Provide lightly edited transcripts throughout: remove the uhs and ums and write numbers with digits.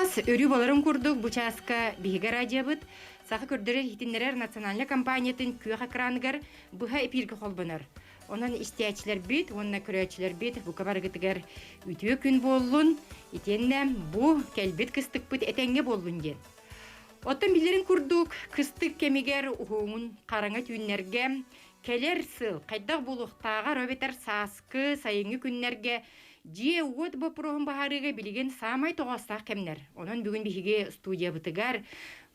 Чаас өрүү боларын курдук бу чааска биһиги радиобыт Саха көрдөрөр иһитиннэрэр национальнай компаниятын күөх экраныгар быһа эпииргэ холбонор. Онон истээччилэрбит уонна көрөөччүлэрбит бука барыгытыгар үтүө күн буоллун, итиэннэ бу кэлбит кыстыкпыт этэҥҥэ буоллун диэн. Оттон билэрин курдук, кыстык кэмигэр уһуҥун хараҥа түүннэргэ кэлэр сыл хайдах буолуохтааҕар эбэтэр сааскы, сайыҥҥы күннэргэ дьиэ-уот боппуруоһун быһаарыыга билигин саамай тоҕоостоох кэмнэр. Онон бүгүн биһиги студиябытыгар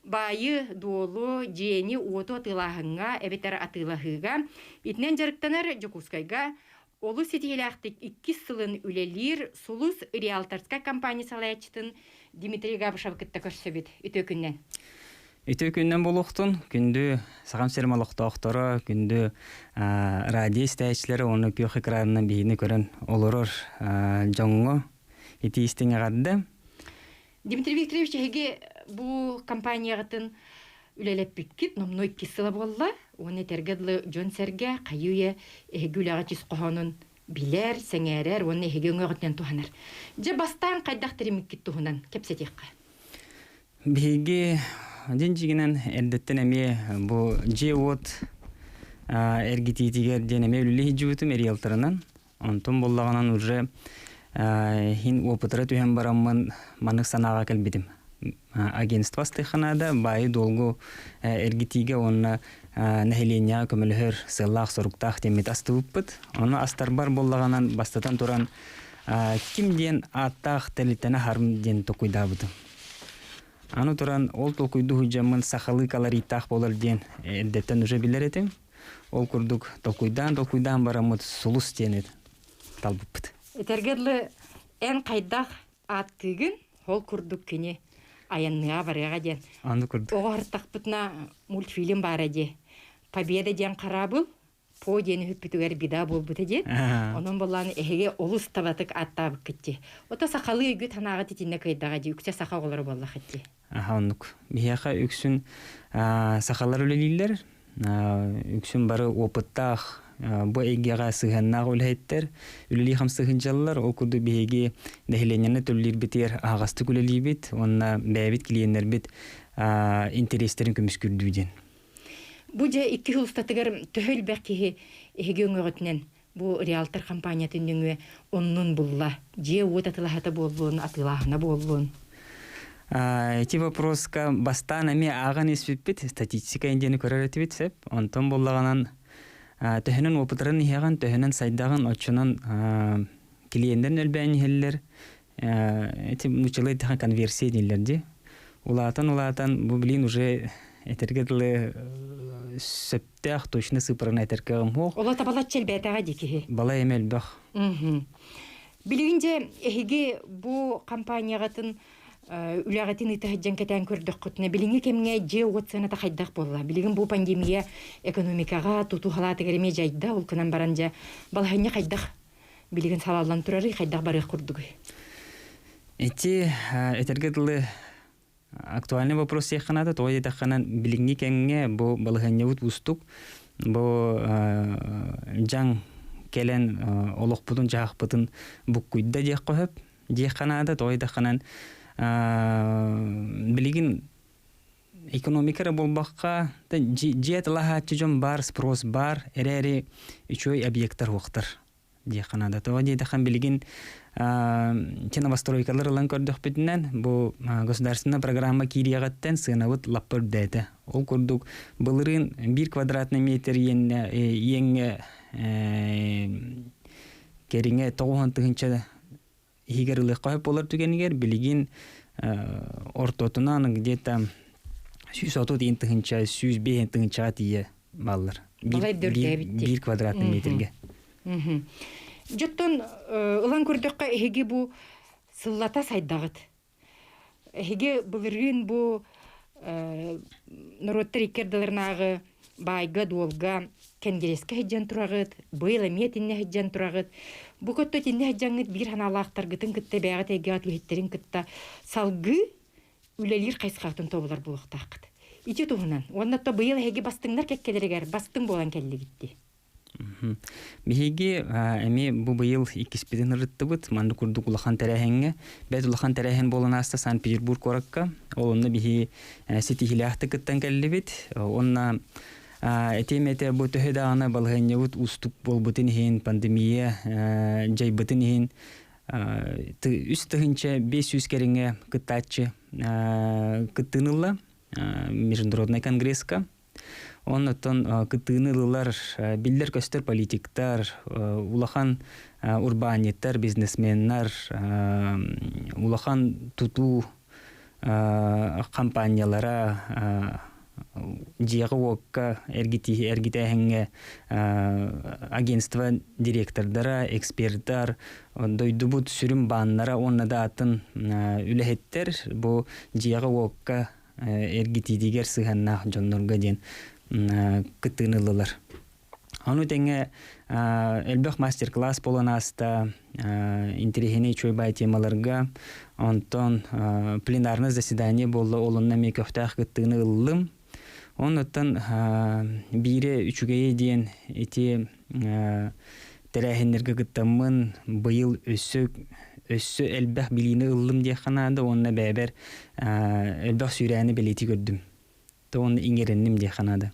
баайы-дуолу, дьиэни-уоту атыылааһыҥҥа эбэтэр атыылаһыыга итинэн дьарыктанар Дьокуускайга олус ситиһиилээхтик иккис сылын үлэлиир Сулус риэлторскай компания салайааччытын Дмитрий Габышевы кытта көрсөбүт. Үтүө күннэн. Үтүө күннэн буолуохтун. Күндү Сахам сирим олохтоохторо, күндү радио истээччилэрэ уонна күөх экранынан биһини көрөн олорор дьоҥҥо итии истиҥ эҕэрдэ. Дмитрий Викторович, эһиги бу компанияҕытын үлэлэппиккит номнуо иккис сыла буолла. Уонна этэргэ дылы дьон-сэргэ хайыы-үйэ эһиги үлэҕэ түс хоһоонун билэр, сэҥээрэр уонна эһиги өҥөҕүтүнэн туһанар. Дьэ, бастаан хайдах тэриммиккит туһунан кэпсэтиэххэ. Биһиги дьин дьигинэн эрдэттэн эмиэ бу дьиэ-уот эргитиитигэр диэн эмиэ үлэлии сылдьыбытым риэлторынан. Онтон буллаҕынан уже иһин опытыра түһэн бараммын маннык санааҕа кэлбитим. Агентство астыахха баайы-дуолгу эргитиигэ уонна нэһилиэнньэҕэ көмөлөһөр сыаллаах-соруктаах диэммит астыбыппыт. Ону астарбар буоллаҕынан бастатан туран ким диэн ааттаах тэрилтэни аһарым диэн толкуйдаабытым. Аны туран ол толкуйду сылдьаммын сахалыы колориттаах буолар диэн эрдэттэн уже билэр этим. Ол курдук толкуйдаан-толкуйдаан бараммыт сулус диэни талбыппыт. Этэргэ дылы эн хайдах ааттыыгын, ол курдук кини айанныаҕа барыаҕа диэн. Аны курдук. Оҕо артахпытына мультфильм баара дии. Победа диэн хараабыл, По диэн үһүппүтүгэр беда буолбута диэн. Онон боллаан эһиги олус табатык ааттаабыккыт дии. Ото сахалыы өйгүт санааҕыт итиннэ кыайдаҕа дии, үксэ саха оҕолоро буоллахыт дии. Аха оннук. Биһиэхэ үксүн сахалар үлэлииллэр. Үксүн бары опыттаах бу эйгэҕэ сыһыаннаах үлэһиттэр үлэлии-хамсыы сылдьаллар. Ол курдук биһиги нэһилиэнньэни төлүүлүүрбүтүгэр аһаҕастык үлэлиибит уонна бэйэбит клиеннэрбит интэриэстэрин көмүскүүрдүү диэн. Бу дьэ икки сыл устатыгар төһө элбэх киһи эһиги өҥөҕүтүнэн бу риэлтор компаниятын нөҥүө оннун булла? Дьиэ-уот атылаһата буоллун, атыылааһына буоллун? Эти вопроска бастаан эмиэ ааҕан испиппит, статистика диэни көрөр этибит сөп. Онтон буллаҕынан төһөнөн опытыран иһэҕин, төһөнөн сайдаҕын, оччонон клиеннэрин элбээн иһэллэр. Эти нууччалыы эттэххэ конверсия дииллэр дии. Улаатан-улаатан бу билин уже этэргэ дылы сөптөөх точно сыпырына этэр кыаҕым суох. Оло табалаччы элбээтэҕэ дии киһи. Балай эмэ элбэх. Билигин дьэ эһиги бу компанияҕытын үлэҕитин ыыта сылдьан кэтээн көрдөххүтүнэ, билиҥҥи кэмҥэ дьиэ-уот сыаната хайдах буолла? Билигин бу пандемия экономикаҕа, тутуу халаатыгар эмиэ дьайда, ол гынан баран дьэ балаһыанньа хайдах билигин салаллан турарый, хайдах барыах курдугуй? Ити этэргэ дылы актуальный вопрос диэххэ наада. Тоҕо диэтэххинэ, билиҥҥи кэмҥэ бу балаһыанньабыт уустук. Бу дьаҥ кэлэн олохпутун-дьаһахпытын буккуйда диэххэ сөп. Диэххэ наада. Тоҕо диэтэххинэ, билигин экономика эрэ буолбакка, дьиэ талаһааччы дьон баар, спрос баар, эрээри үчүгэй объектар уохтар диэххэ наада. Тоҕо диэтэххэ билигин те новостройкалар ылан көрдөхпүтүнэн бу государственная программа киириэҕиттэн сыанабыт лаппа үрдээтэ. Ол курдук былырыын биир квадратный метр иэҥҥэ кэриҥэ 90 тыһыынча иһигэр ылыахха сөп буолар түгэнигэр билигин ортотунан где-то 130 тыһыынча, 105 тыһыынчаҕа тиийэ бааллар. Биир квадратный метрге. Дьоттон ылан көрдөххө эһиги бу сыллата сайдаҕыт. Эһиги былырыын бу норуоттар икки ардыларынааҕы баайга-дуолга кэнгириэскэ сылдьан тураҕыт, быйыл эмиэ итиннэ сылдьан тураҕыт. Бу көттө итиннэ сылдьаҥҥыт биир санаалаахтаргытын кытта бэйэҕит эйгэҕит үлэһиттэрин кытта салгыы үлэлиир хайысхаҕытын тобулар буолуохтааххыт. Ити туһунан уонна то быйыл эһиги бастыҥнар кэккэлэригэр бастыҥ буолан кэллигит дии. Биһиги эмиэ бу быйыл иккиспитин ырыттыбыт. Маннык курдук улахан тэрээһиҥҥэ, бэрт улахан тэрээһин буолан ааста Санкт-Петербург куоракка. Ол онно биһи ситиһиилээхтик кыттан кэллибит. Уонна этиэм этэ бу төһө даҕаны балаһыанньабыт уустук буолбутун иһин, пандемия дьайбытын иһин 3500 кэриҥэ кыттааччы кыттыыны ылла Международный конгресска. Оннуттан кыттыыны ылылар биллэр-көстөр политиктар, улахан урбаанньыттар, бизнесменнар, улахан тутуу компаниялара дьиэҕэ-уокка эргитээһиҥҥэ агентство директордара, эксперттар, дойдубут сүрүн бааннара уонна да атын үлэһиттэр бу дьиэҕэ-уокка эргитиитигэр сыһыаннаах дьоннорго диэн кыттыыны ыллылар. Ону тэҥэ элбэх мастер-класс буолан ааста, интэриэһинэй үчүгэй темаларга, онтон пленарное заседание буолла, ол онно эмиэ көхтөөх кыттыыны ыллым. Оннуттан биирэ үчүгэйэ диэн ити тэрээһиннэргэ кыттаммын быйыл өссө өссө элбэх билиини ыллым диэххэ наада уонна бэйэбэр элбэх сүүрээни бэлиэтии көрдүм. То уонна иҥэринним диэххэ наада.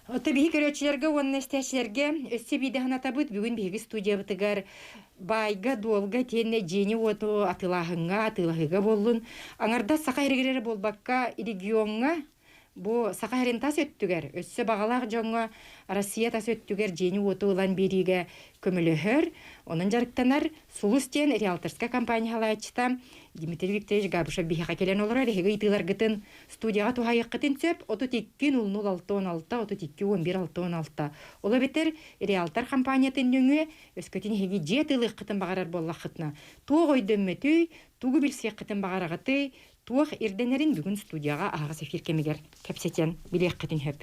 Ото биһи көрөөччүлэргэ уонна истээччилэргэ өссө биирдэ санатабыт бүгүн биһиги студиябытыгар баайга-дуолга итиэннэ дьиэни-уоту атыылааһыҥҥа, атыылаһыыга буоллун, аҥардас саха эригэр эрэ буолбакка региоҥҥа Бу Саха сирин тас өттүгэр, өссө баҕалаах дьоҥҥо Россия тас өттүгэр дьиэни-уоту ылан биэриигэ көмөлөһөр, онон дьарыктанар Сулус диэн риэлторскай компания салайааччыта Дмитрий Викторович Габышев биһиэхэ кэлэн олорор. Эһиги ыйытыыларгытын студияҕа туһаайыаххытын сөп. 32 00 66 32 11 66. Ол эбэтэр риэлтор компаниятын нөҥүө өскөтүн эһиги дьиэ атыылыаххытын баҕарар буоллаххытына, туох өйдөммөтүй, тугу билсиэххитин баҕараҕытый, туох ирдэнэрин бүгүн студияҕа аһаҕас эфир кэмигэр кэпсэтэн билиэххитин сөп.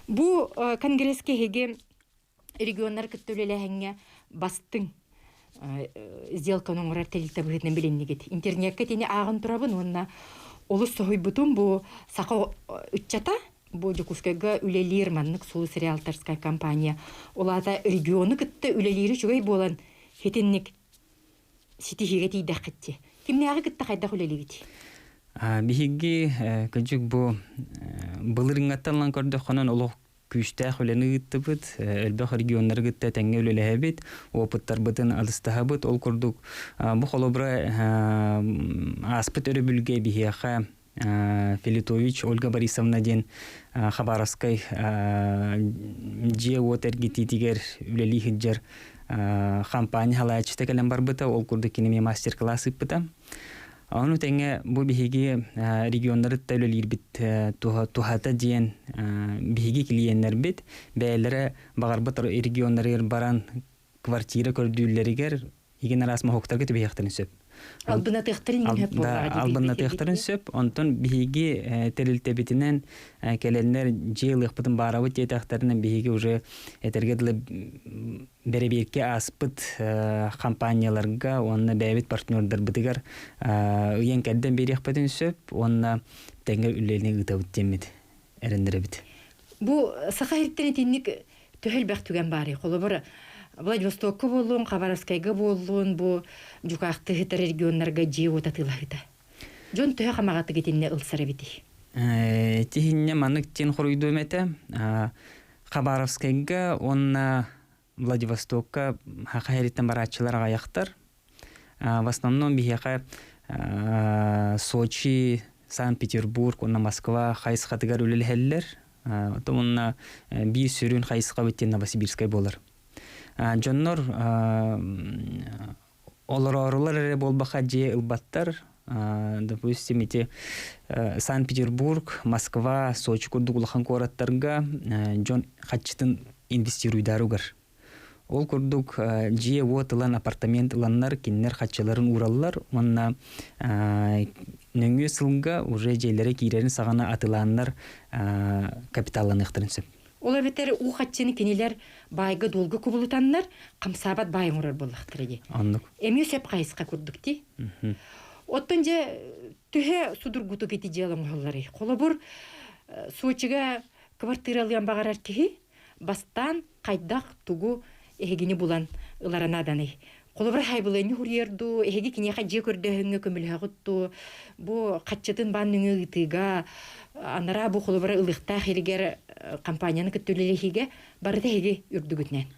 Бу конгресскэ эһиги регионнар кытта үлэлээһиҥҥэ бастыҥ сделканы оҥорор тэрилтэ быһыытынан билиннигит. Интернеккэ итини ааҕан турабын уонна олус соһуйбутум бу саха ыччата бу Дьокуускайга үлэлиир маннык Сулус риэлторская компания ол аата региону кытта үлэлиир үчүгэй буолан итинник ситиһиигэ тиийдэххит дии. Кимнээҕи кытта хайдах үлэлиигит? Биһиги кырдьык бу былырыҥҥаттан ылан көрдөххүнэн олох күүстээх үлэни ыыттыбыт, элбэх регионнары кытта тэҥҥэ үлэлэһэбит, опыттарбытын алыстаһабыт. Ол курдук бу холобура ааспыт өрөбүлгэ биһиэхэ Филитович Ольга Борисовна диэн Хабаровскай дьиэ-уот эргитиитигэр үлэлии сылдьар хампаанньа салайааччыта кэлэн барбыта, ол курдук кини эмиэ мастер-класс ыыппыта. Ону тэҥэ бу биһиги регионнарытта үлэлиирбит туһата диэн биһиги клиеннэрбит бэйэлэрэ баҕарбыт регионнарыгар баран квартира көрдүүллэригэр игин араас моһуоктарга түбэһиэхтэрин сөп. Албынатыахтарын сөп буоллаҕа Албынатыахтарын сөп. Онтон биһиги тэрилтэбитинэн кэлэннэр дьиэ ылыахпытын баарабыт диэтэхтэринэ биһиги уже этэргэ дылы бэрэбиэркэ ааспыт компанияларга уонна бэйэбит партнердарбытыгар ыйан кэрдэн биэриэхпитин сөп уонна тэҥҥэ үлэни ыытабыт диэммит эрэннэрэбит. Бу Саха сириттэн итинник төһө элбэх түгэн баарый? Холобур, Владивостокка буоллун, Хабаровскайга буоллун, бу дьукаахтыһытар регионнарга дьиэ-уот атыылаһыыта. Дьон төһө хамаҕатык итиннэ ылсар эбитий? Тиһинньэ маннык диэн хоруйдуом этэ. Хабаровскайга уонна Владивостокка Саха сириттэн барааччылар аҕыйахтар. В основном биһиэхэ Сочи, Санкт-Петербург уонна Москва хайысхатыгар үлэлэһэллэр. Оттон уонна биир сүрүн хайысхабыт диэн Новосибирскай буолар. Дьоннор олороорулар эрэ буолбаха дьиэ ылбаттар. Допустим, ити Санкт-Петербург, Москва, Сочи курдук улахан куораттарга дьон хаччытын инвестируйдааругар. Ол курдук дьиэ-уот ылан, апартамент ыланнар, кинилэр хаччыларын уураллар уонна нөҥүө сылга уже дьиэлэрэ киирэрин саҕана атылааннар капиталланыахтарын сөп. Ол эбэтэр уу хаччыны кинилэр баайга-дуолга кубулутаннар, хамсаабат баай оҥорор буоллахтара дии. Оннук. Эмиэ сөп хайысха курдук дии. Оттон дьэ төһө судургутук ити дьыала оҥоһулларый? Холобур, Сочига квартиралыан баҕарар киһи. бастаан хайдах тугу эһигини булан ылара нааданый? Холобура хайбылыанньа хуруйар дуу, эһиги киниэхэ дьиэ көрдөөһүҥҥэ көмөлөһөҕүт дуу, бу хаччытын баан нөҥүө ыытыыга, анараа бу холобура ылыахтаах иригэр компанияны кытта үлэлэһиигэ барыта эһиги үрдүгүтүнэн.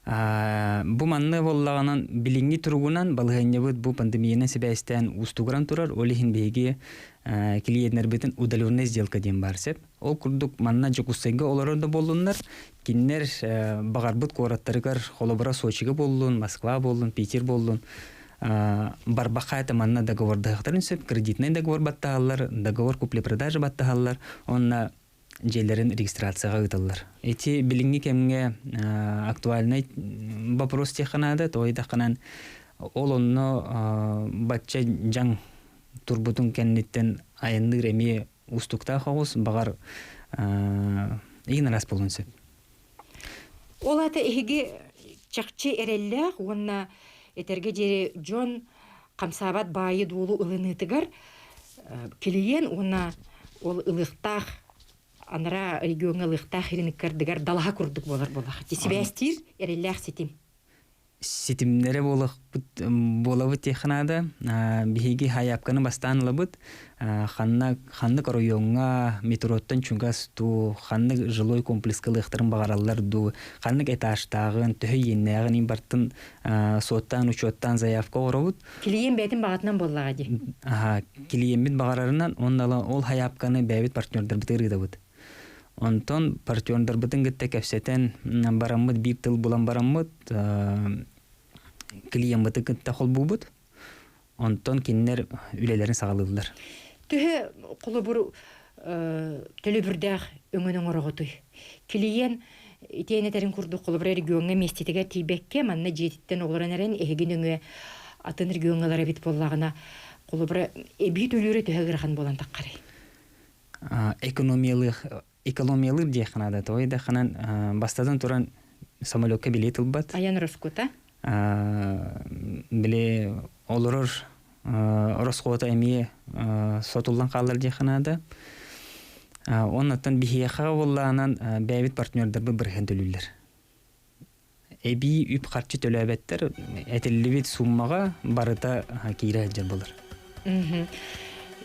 Бу манна буоллаҕынан билиҥҥи туругунан балаһыанньабыт бу пандемиянан сибээстээн уустугуран турар. Ол иһин биһиги клиеннэрбитин удаленная сделка диэн баар сөп. Ол курдук манна Дьокуускайга олорор да буоллуннар, кинилэр баҕарбыт куораттарыгар холобура Сочига буоллун, Москва буоллун, Питер буоллун барбахха это манна договордаһыахтарын сөп, кредитный договор баттаһаллар, договор купли-продажи баттаһаллар, онно дьиэлэрин регистрацияҕа ыыталлар. Ити билиҥҥи кэмҥэ актуальнай вопрос диэххэ наада, тоҕо диэтэххинэн ол онно бачча дьаҥ турбутун кэнниттэн айанныыр эмиэ уустуктаах оҕус, баҕар игин араас буолуон сөп. Ол аата эһиги чахчы эрэллээх уонна этэргэ диэри дьон хамсаабат баайы-дуолу ылыныытыгар килийиэн уонна ол ылыахтаах анараа региоҥҥа ылыахтаах ириныккардыгар далаһа курдук буолар буоллах. Сибээстиир эрэллээх ситим. Ситимнэрэ буолахпыт буолабыт диэххэ наада. Биһиги хайаапканы бастаан ылабыт. Ханна ханнык оройуоҥҥа метроттан чугас дуу, ханнык жилой комплекска ылыахтарын баҕараллар дуу, ханнык этажтааҕын, төһө иэннээҕин импортын суоттаан, учуоттаан заявка оҥоробут. Клиент бэйэтин баҕатынан буоллаҕа дии. Аха, клиеммит баҕарарынан уонна ол хайаапканы бэйэбит партнердарбытыгар ыытабыт. Онтон партнердарбытын кытта кэпсэтэн бараммыт, биир тыл булан бараммыт, клиеммытын кытта холбуубут. Онтон кинилэр үлэлэрин саҕалыыллар. Төһө холобур төлөбүрдээх өҥөнү оҥороҕутуй? Клиент итиэн этэрин курдук холобур региоҥҥа миэстэтигэр тиийбэккэ манна дьиэтиттэн олорон эрэн эһиги нөҥүө атын региоҥҥалар эбит буоллаҕына холобура эбии төлүүрэ төһө ыарахан буолан таххарый? Экономиялыах экономиялыыр диэххэ наада. Тоҕо диэтэххинэ бастатан туран самолекка билиэт ылбат. Айан ороскуота? Били олорор ороскуота эмиэ сотуллан хаалар диэххэ наада. Оннуттан биһиэхэ буоллаҕынан бэйэбит партнердарбыт бырыһыан төлүүллэр. Эбии үп-харчы төлөөбөттөр, этиллибит сууммаҕа барыта киирэ сылдьар буолар.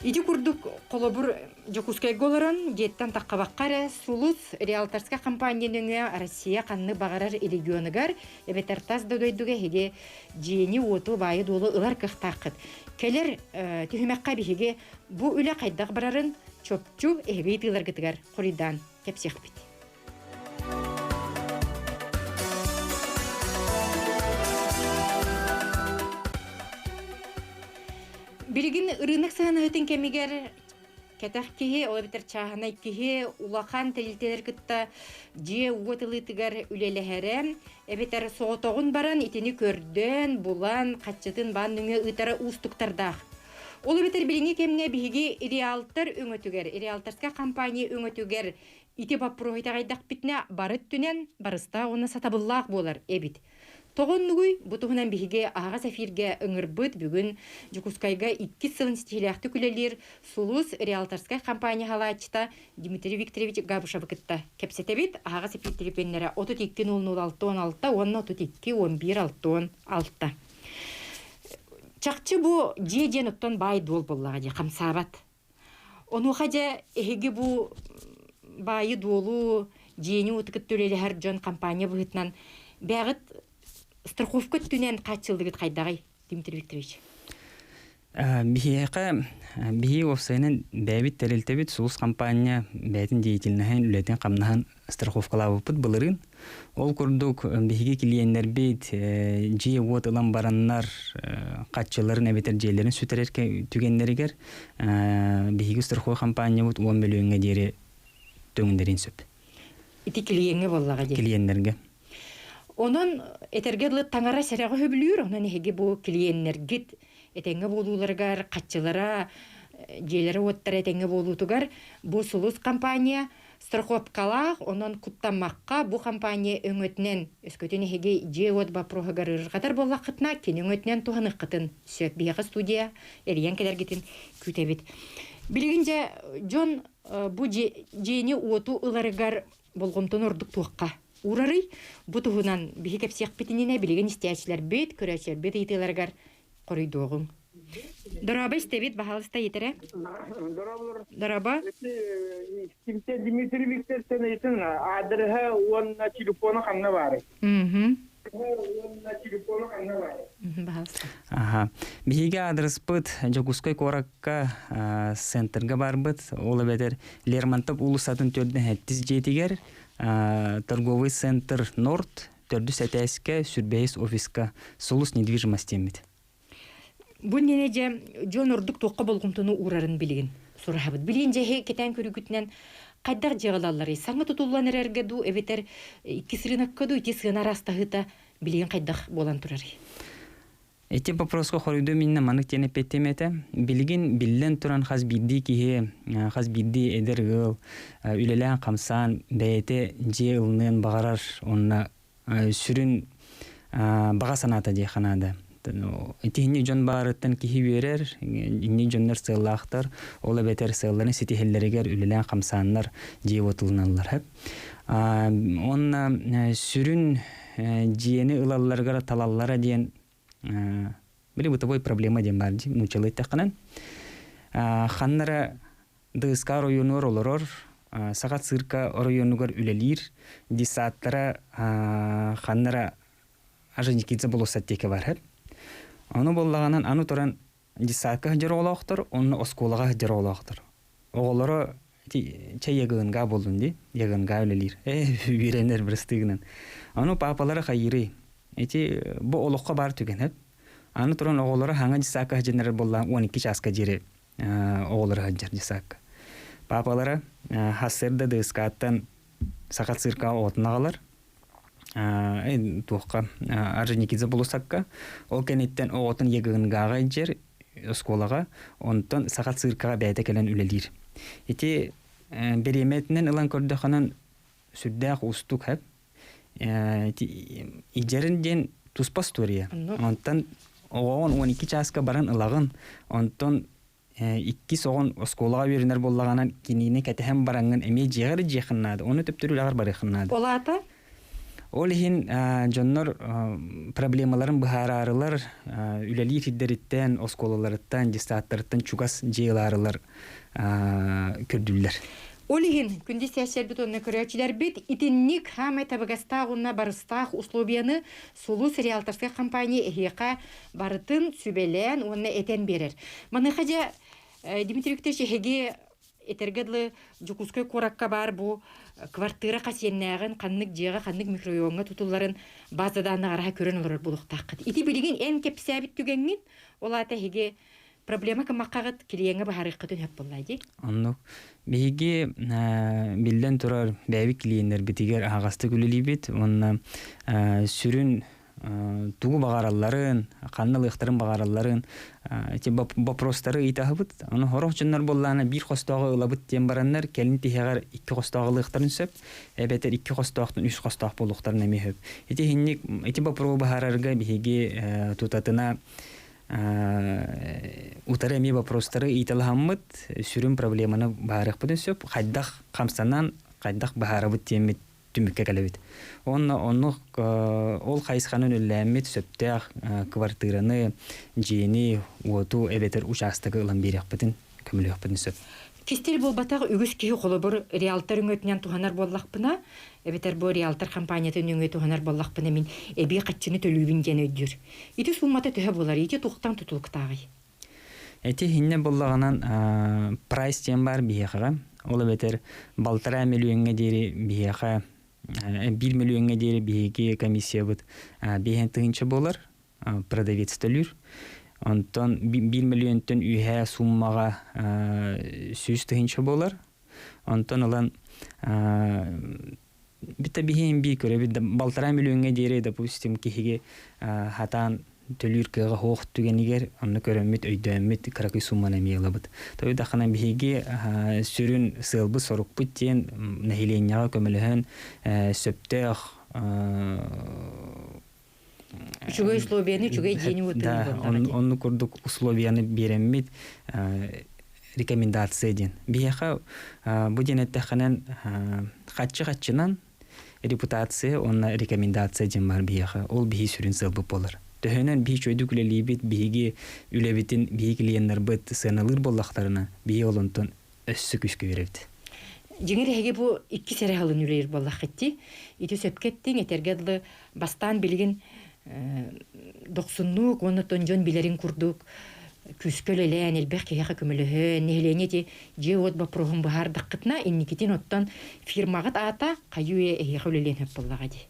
Ити курдук холобур Дьокуускайга олорон дьиэттэн таххабакка эрэ Сулус риэлторскай компания нөҥүө Россия ханнык баҕарар регионугар эбэтэр тас да дойдуга эһиги дьиэни-уоту, баайы-дуолу ылар кыахтааххыт. Кэлэр түһүмэххэ биһиги бу үлэ хайдах барарын чопчу эһиги ыйытыыларгытыгар хоруйдаан кэпсиэхпит. Билигин ырыынак сыһыанаһытын кэмигэр кэтэх киһи, ол эбэтэр чааһынай киһи улахан тэрилтэлэр кытта дьиэ-уот ылыытыгар үлэлэһэрэ, эбэтэр соҕотоҕун баран итини көрдөөн, булан, хаччытын баан нөҥүө ыытара уустуктардаах. Ол эбэтэр билиҥҥи кэмҥэ биһиги риэлтор өҥөтүгэр, риэлторскай компания өҥөтүгэр Ити боппуруоһу итэҕэйдэхпитинэ бары өттүнэн барыстаах уонна сатабыллаах буолар эбит. Тоҕо оннугуй? Бу туһунан биһиги аһаҕас эфиргэ ыҥырбыт бүгүн Дьокуускайга иккис сылын ситиһиилээхтик үлэлиир Сулус риэлторскай компания салааччыта Дмитрий Викторович Габышевы кытта кэпсэтэбит. Аһаҕас эфир телефоннара 32 00 66 уонна 32 11 66. Чахчы бу дьиэ диэн оттон баай-дуол буоллаҕа дии, хамсаабат. Онуоха дьэ эһиги бу баайы-дуолу, дьиэни-уоту кытта үлэлэһэр дьон компания быһыытынан бэйэҕит страховка өттүнэн хааччыллыгыт хайдаҕый, Дмитрий Викторович? Биһиэхэ биһиги уопсайынан бэйэбит тэрилтэбит Сулус компания бэйэтин деятельноһын, үлэтин-хамнаһын страховкалаабыппыт былырыын. Ол курдук биһиги клиеннэрбит дьиэ-уот ылан бараннар хаччыларын эбэтэр дьиэлэрин сүтэрэр түгэннэригэр биһиги страховой компаниябыт 10 мөлүйүөҥҥэ диэри төҥнөрүн сөп. Ити клиеҥҥэ буоллаҕа дии. Клиеннэргэ. Онон этэргэ дылы таҥара сэрэҕи сөбүлүүр, онон эһиги бу клиеннэргит этэҥҥэ буолууларыгар, хаччылара, дьиэлэрэ-уоттара этэҥҥэ буолуутугар бу Сулус компания страховкалаах, онон куттаммакка бу компания өҥөтүнэн, өскөтүн эһиги дьиэ-уот боппуруоһугар ыарырҕатар буоллаххытына, кини өҥөтүнэн туһаныаххытын сөп. Биһиэхэ студия эрийэн кэлэргитин күүтэбит. Билигин дьэ дьон бу дьиэни-уоту ыларыгар болҕомтону ордук туохха уурарый? Бу туһунан биһи кэпсиэхпитининэ билигин истээччилэрбит, көрөөччүлэрбит ыйытыыларыгар хоруйдуоҕуҥ. Дорообо истэбит, баһаалыста ыйытара. Дорооболор. Дорообо. Кимтэ Дмитрий Викторовтан ыйытын аадырыһа уонна телефона ханна баарый? Уонна телефона ханна баарый? Баһаалыста. Аха. Биһиги аадырыспыт Дьокуускай куоракка центрга барбыт. Ол эбэтэр Лермонтов уулуссатын төрдүн сэттис дьиэтигэр торговый центр Норд төрдүс этээскэ сүрбэһис офиска Сулус недвижимость диэммит. Бу иннинэ дьэ дьон ордук туохха болҕомтону уурарын билигин сураһабыт. Билигин дьэ кэтээн көрүүгүтүнэн хайдах дьыалаларый? Саҥа тутуллан эрэргэ дуу эбэтэр иккис рынокка дуу ити сыана араастаһыыта билигин хайдах буолан турарый? Ити вопроска хоруйдуом иннинэ маннык диэн эппиэттиэм этэ. Билигин биллэн туран хас биирдии киһи, хас биирдии эдэр ыал үлэлээн-хамсаан бэйэтэ дьиэ ылыныан баҕарар уонна сүрүн баҕа санаата диэххэ наада. Итиһинник дьон баарыттан киһи үөрэр, инник дьоннор сыаллаахтар, ол эбэтэр сыалларын ситиһэллэригэр үлэлээн-хамсааннар дьиэ уотулуналлар. Уонна сүрүн дьиэни ылалларыгар талаллара диэн били бытовой проблема диэн баар дии нууччалыы эттэххинэ ханна эрэ ДСК оройуонугар олорор Саха цирка оройуонугар үлэлиир детсадтара ханна эрэ Орджоникидзе болуоссат диэки бар Ону буоллаҕынан аны туран детсадка сылдьар оҕолоохтор уонна оскуолаҕа сылдьар оҕолоохтор. Оҕолоро чэ ягынга буоллун дии, ягынга үлэлиир. Ээ үөрэнэр бырастыыгынан. Ону паапалара хайыырый? Ити бу олоххо баар түгэн эп. Аны туран оҕолоро хаҥа детсадка сылдьаннар буоллаан 12 чааска диэри оҕолоро сылдьар детсадка. Паапалара сарсыарда ДСК-ттан Саха циркаҕа оҕотун аҕалар. Туохха Орджоникидзе болуосакка ол кэнниттэн оҕотун ЕГНГ-ҕа илдьэр оскуолаҕа онтон Саха циркаҕа бэйэтэ кэлэн үлэлиир. Ити бириэмэтинэн ылан көрдөххүнэн сүрдээх уустук хэп. Илдьэрин диэн туспа история. Онтон оҕоҕун 12 чааска баран ылаҕын, онтон иккис оҕон оскуолаҕа үөрэнэр буоллаҕына кинини кэтэһэн бараҥҥын эмиэ дьиэҕэр дьиэххин наада ону төптөрү үлэҕэр барыаххын наада Ол аата? Ол иһин дьоннор проблемаларын быһаараарылар үлэлиир сирдэриттэн, оскуолаларыттан, детсадтарыттан чугас дьиэ ылаарылар көрдүүллэр. Ол иһин күндү сээччэрбит уонна көрөөччүлэрбит итинник хаамай табыгастаах уонна барыстаах условияны Сулус риэлторскай компания эһиэхэ барытын сүбэлээн уонна этэн биэрэр. Маныаха дьэ Дмитрий Викторович эһиги этэргэ дылы Дьокуускай куоракка баар бу квартира хасиэннээҕин ханнык дьиэҕэ ханнык микрорайоҥҥа тутулларын база дааннаҕараһа көрөн олорор буолуохтааххыт. Ити билигин эн кэпсээбит түгэҥҥин ол аата эһиги проблема кыммаккаҕыт клиеҥҥэ баһарыаххытын сөп буолла дии. Оннук. Биһиги биллэн турар бэйэбит клиеннэрбитигэр аһаҕастык үлэлиибит уонна сүрүн тугу баҕаралларын, ханна ылыахтарын баҕаралларын ити вопростары ыйытаһыбыт. Ону сорох дьоннор буоллаҕына биир хостооҕу ылабыт диэн бараннар кэлин тиһэҕэр икки хостооҕу ылыахтарын сөп, эбэтэр икки хостоохтон үс хостоох буолуохтарын эмиэ сөп. Ити иһинник ити боппуруоһу быһаарарга биһиги тутатына утары эмиэ вопростары ыйыталаһаммыт сүрүн проблеманы быһаарыахпытын сөп хайдах хамсанан хайдах быһаарабыт диэммит түмүккэ кэлэбит уонна оннук ол хайысханан үлэлээммит сөптөөх квартираны дьиэни уоту эбэтэр учаастагы ылан биэриэхпитин көмөлөһүөхпүтүн сөп. Кистэл буолбатах үгүс киһи холобур риэлтор өҥөтүнэн туһанар буоллахпына, эбэтэр бу риэлтор компаниятын өҥө туһанар буоллахпына мин эбии хаччыны төлүүбүн диэн өйдүүр. Ити суумата төһө буолар? Ити туохтан тутулуктааҕый? Ити иһиннэ буоллаҕынан прайс диэн баар биһиэхэҕэ. Ол эбэтэр балтараа мөлүйүөҥҥэ диэри биһиэхэ биир мөлүйүөҥҥэ диэри биһиги комиссиябыт биэһэн тыһыынча буолар. Продавец төлүүр. Онтон биир мөлүйүөнтэн үөһээ сууммаҕа 100 тыһыынча буолар. Онтон ылан бита биһиэн бии көрөбүт балтараа мөлүйүөҥҥэ диэри, допустим, киһиги хатаан төлүүр кыаҕа суох түгэнигэр онно көрөммүт, өйдөөммүт кыракый суумманы эмиэ ылабыт. Тоҕо даҕаны биһиги сүрүн сыалбыт-сорукпут диэн нэһилиэнньэҕэ көмөлөһөн сөптөөх Үчүгэй условияны, үчүгэй дьиэни Да, оннук курдук условияны биэрэммит. рекомендация диэн. Биһиэхэ бу диэн эттэххинэн хаччы-хаччынан репутация уонна рекомендация диэн баар биһиэхэ. Ол биһи сүрүн сыалбыт буолар. Төһөнөн биһи үчүгэйдик үлэлиибит, биһиги үлэбитин биһи клиеннарбыт сыаналыыр буоллахтарына, биһи ол онтон өссө күүскэ үөрэбит. Дьиҥэр эһиги бу иккис эрэ сылын үлэлиир буоллаххыт дии. Ити сөпкө эттиҥ, этэргэ дылы бастаан билигин дохсуннук уонна оттон дьон билэрин курдук күүскэ үлэлээн, элбэх киһиэхэ көмөлөһөн, нэһилиэнньэ ити дьиэ-уот боппуруоһун быһаардаххытына, инникитин оттон фирмаҕыт аата хайыы-үйэ эһиэхэ үлэлиэн сөп буоллаҕа дии.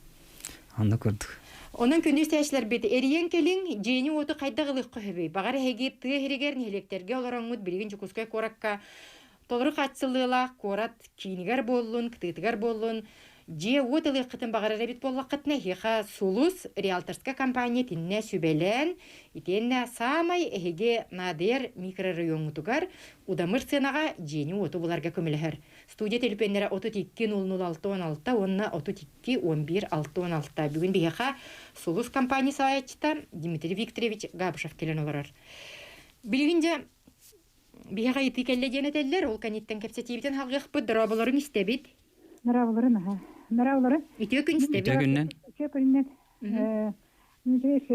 Онно курдук. Онон күндү истээччилэрбит, эрийэн кэлиҥ, дьиэни-уоту хайдах ылыахха сөбүй? Баҕар эһиги тыа иһигэр нэһилиэктэргэ олороҥҥут билигин Дьокуускай куоракка толору хааччыллыылаах куорат киинигэр буоллун, кытыытыгар буоллун, дьиэ-уот ылыаххытын баҕарар эбит буоллаххытына, эһиэхэ Сулус риэлторскай компания итиннэ сүбэлээн, итиэннэ саамай эһиги наадыйар микрорайоҥҥутугар удамыр сыанаҕа дьиэни-уоту буларга көмөлөһөр. Студия төлөпүөннэрэ 32 00 66 уонна 32 11 66. Бүгүн биһиэхэ Сулус компания салайааччыта Дмитрий Викторович Габышев кэлэн олорор. Билигин дьэ биһиэхэ ыйытыы кэллэ диэн этэллэр. Ол кэнниттэн кэпсэтиибитин халгыахпыт, дорооболорун истэбит. Дорооболорун аха. Дорооболорун. Үтүө күн истэбит. Үтүө күннэн. Үтүө күннэн. Здесь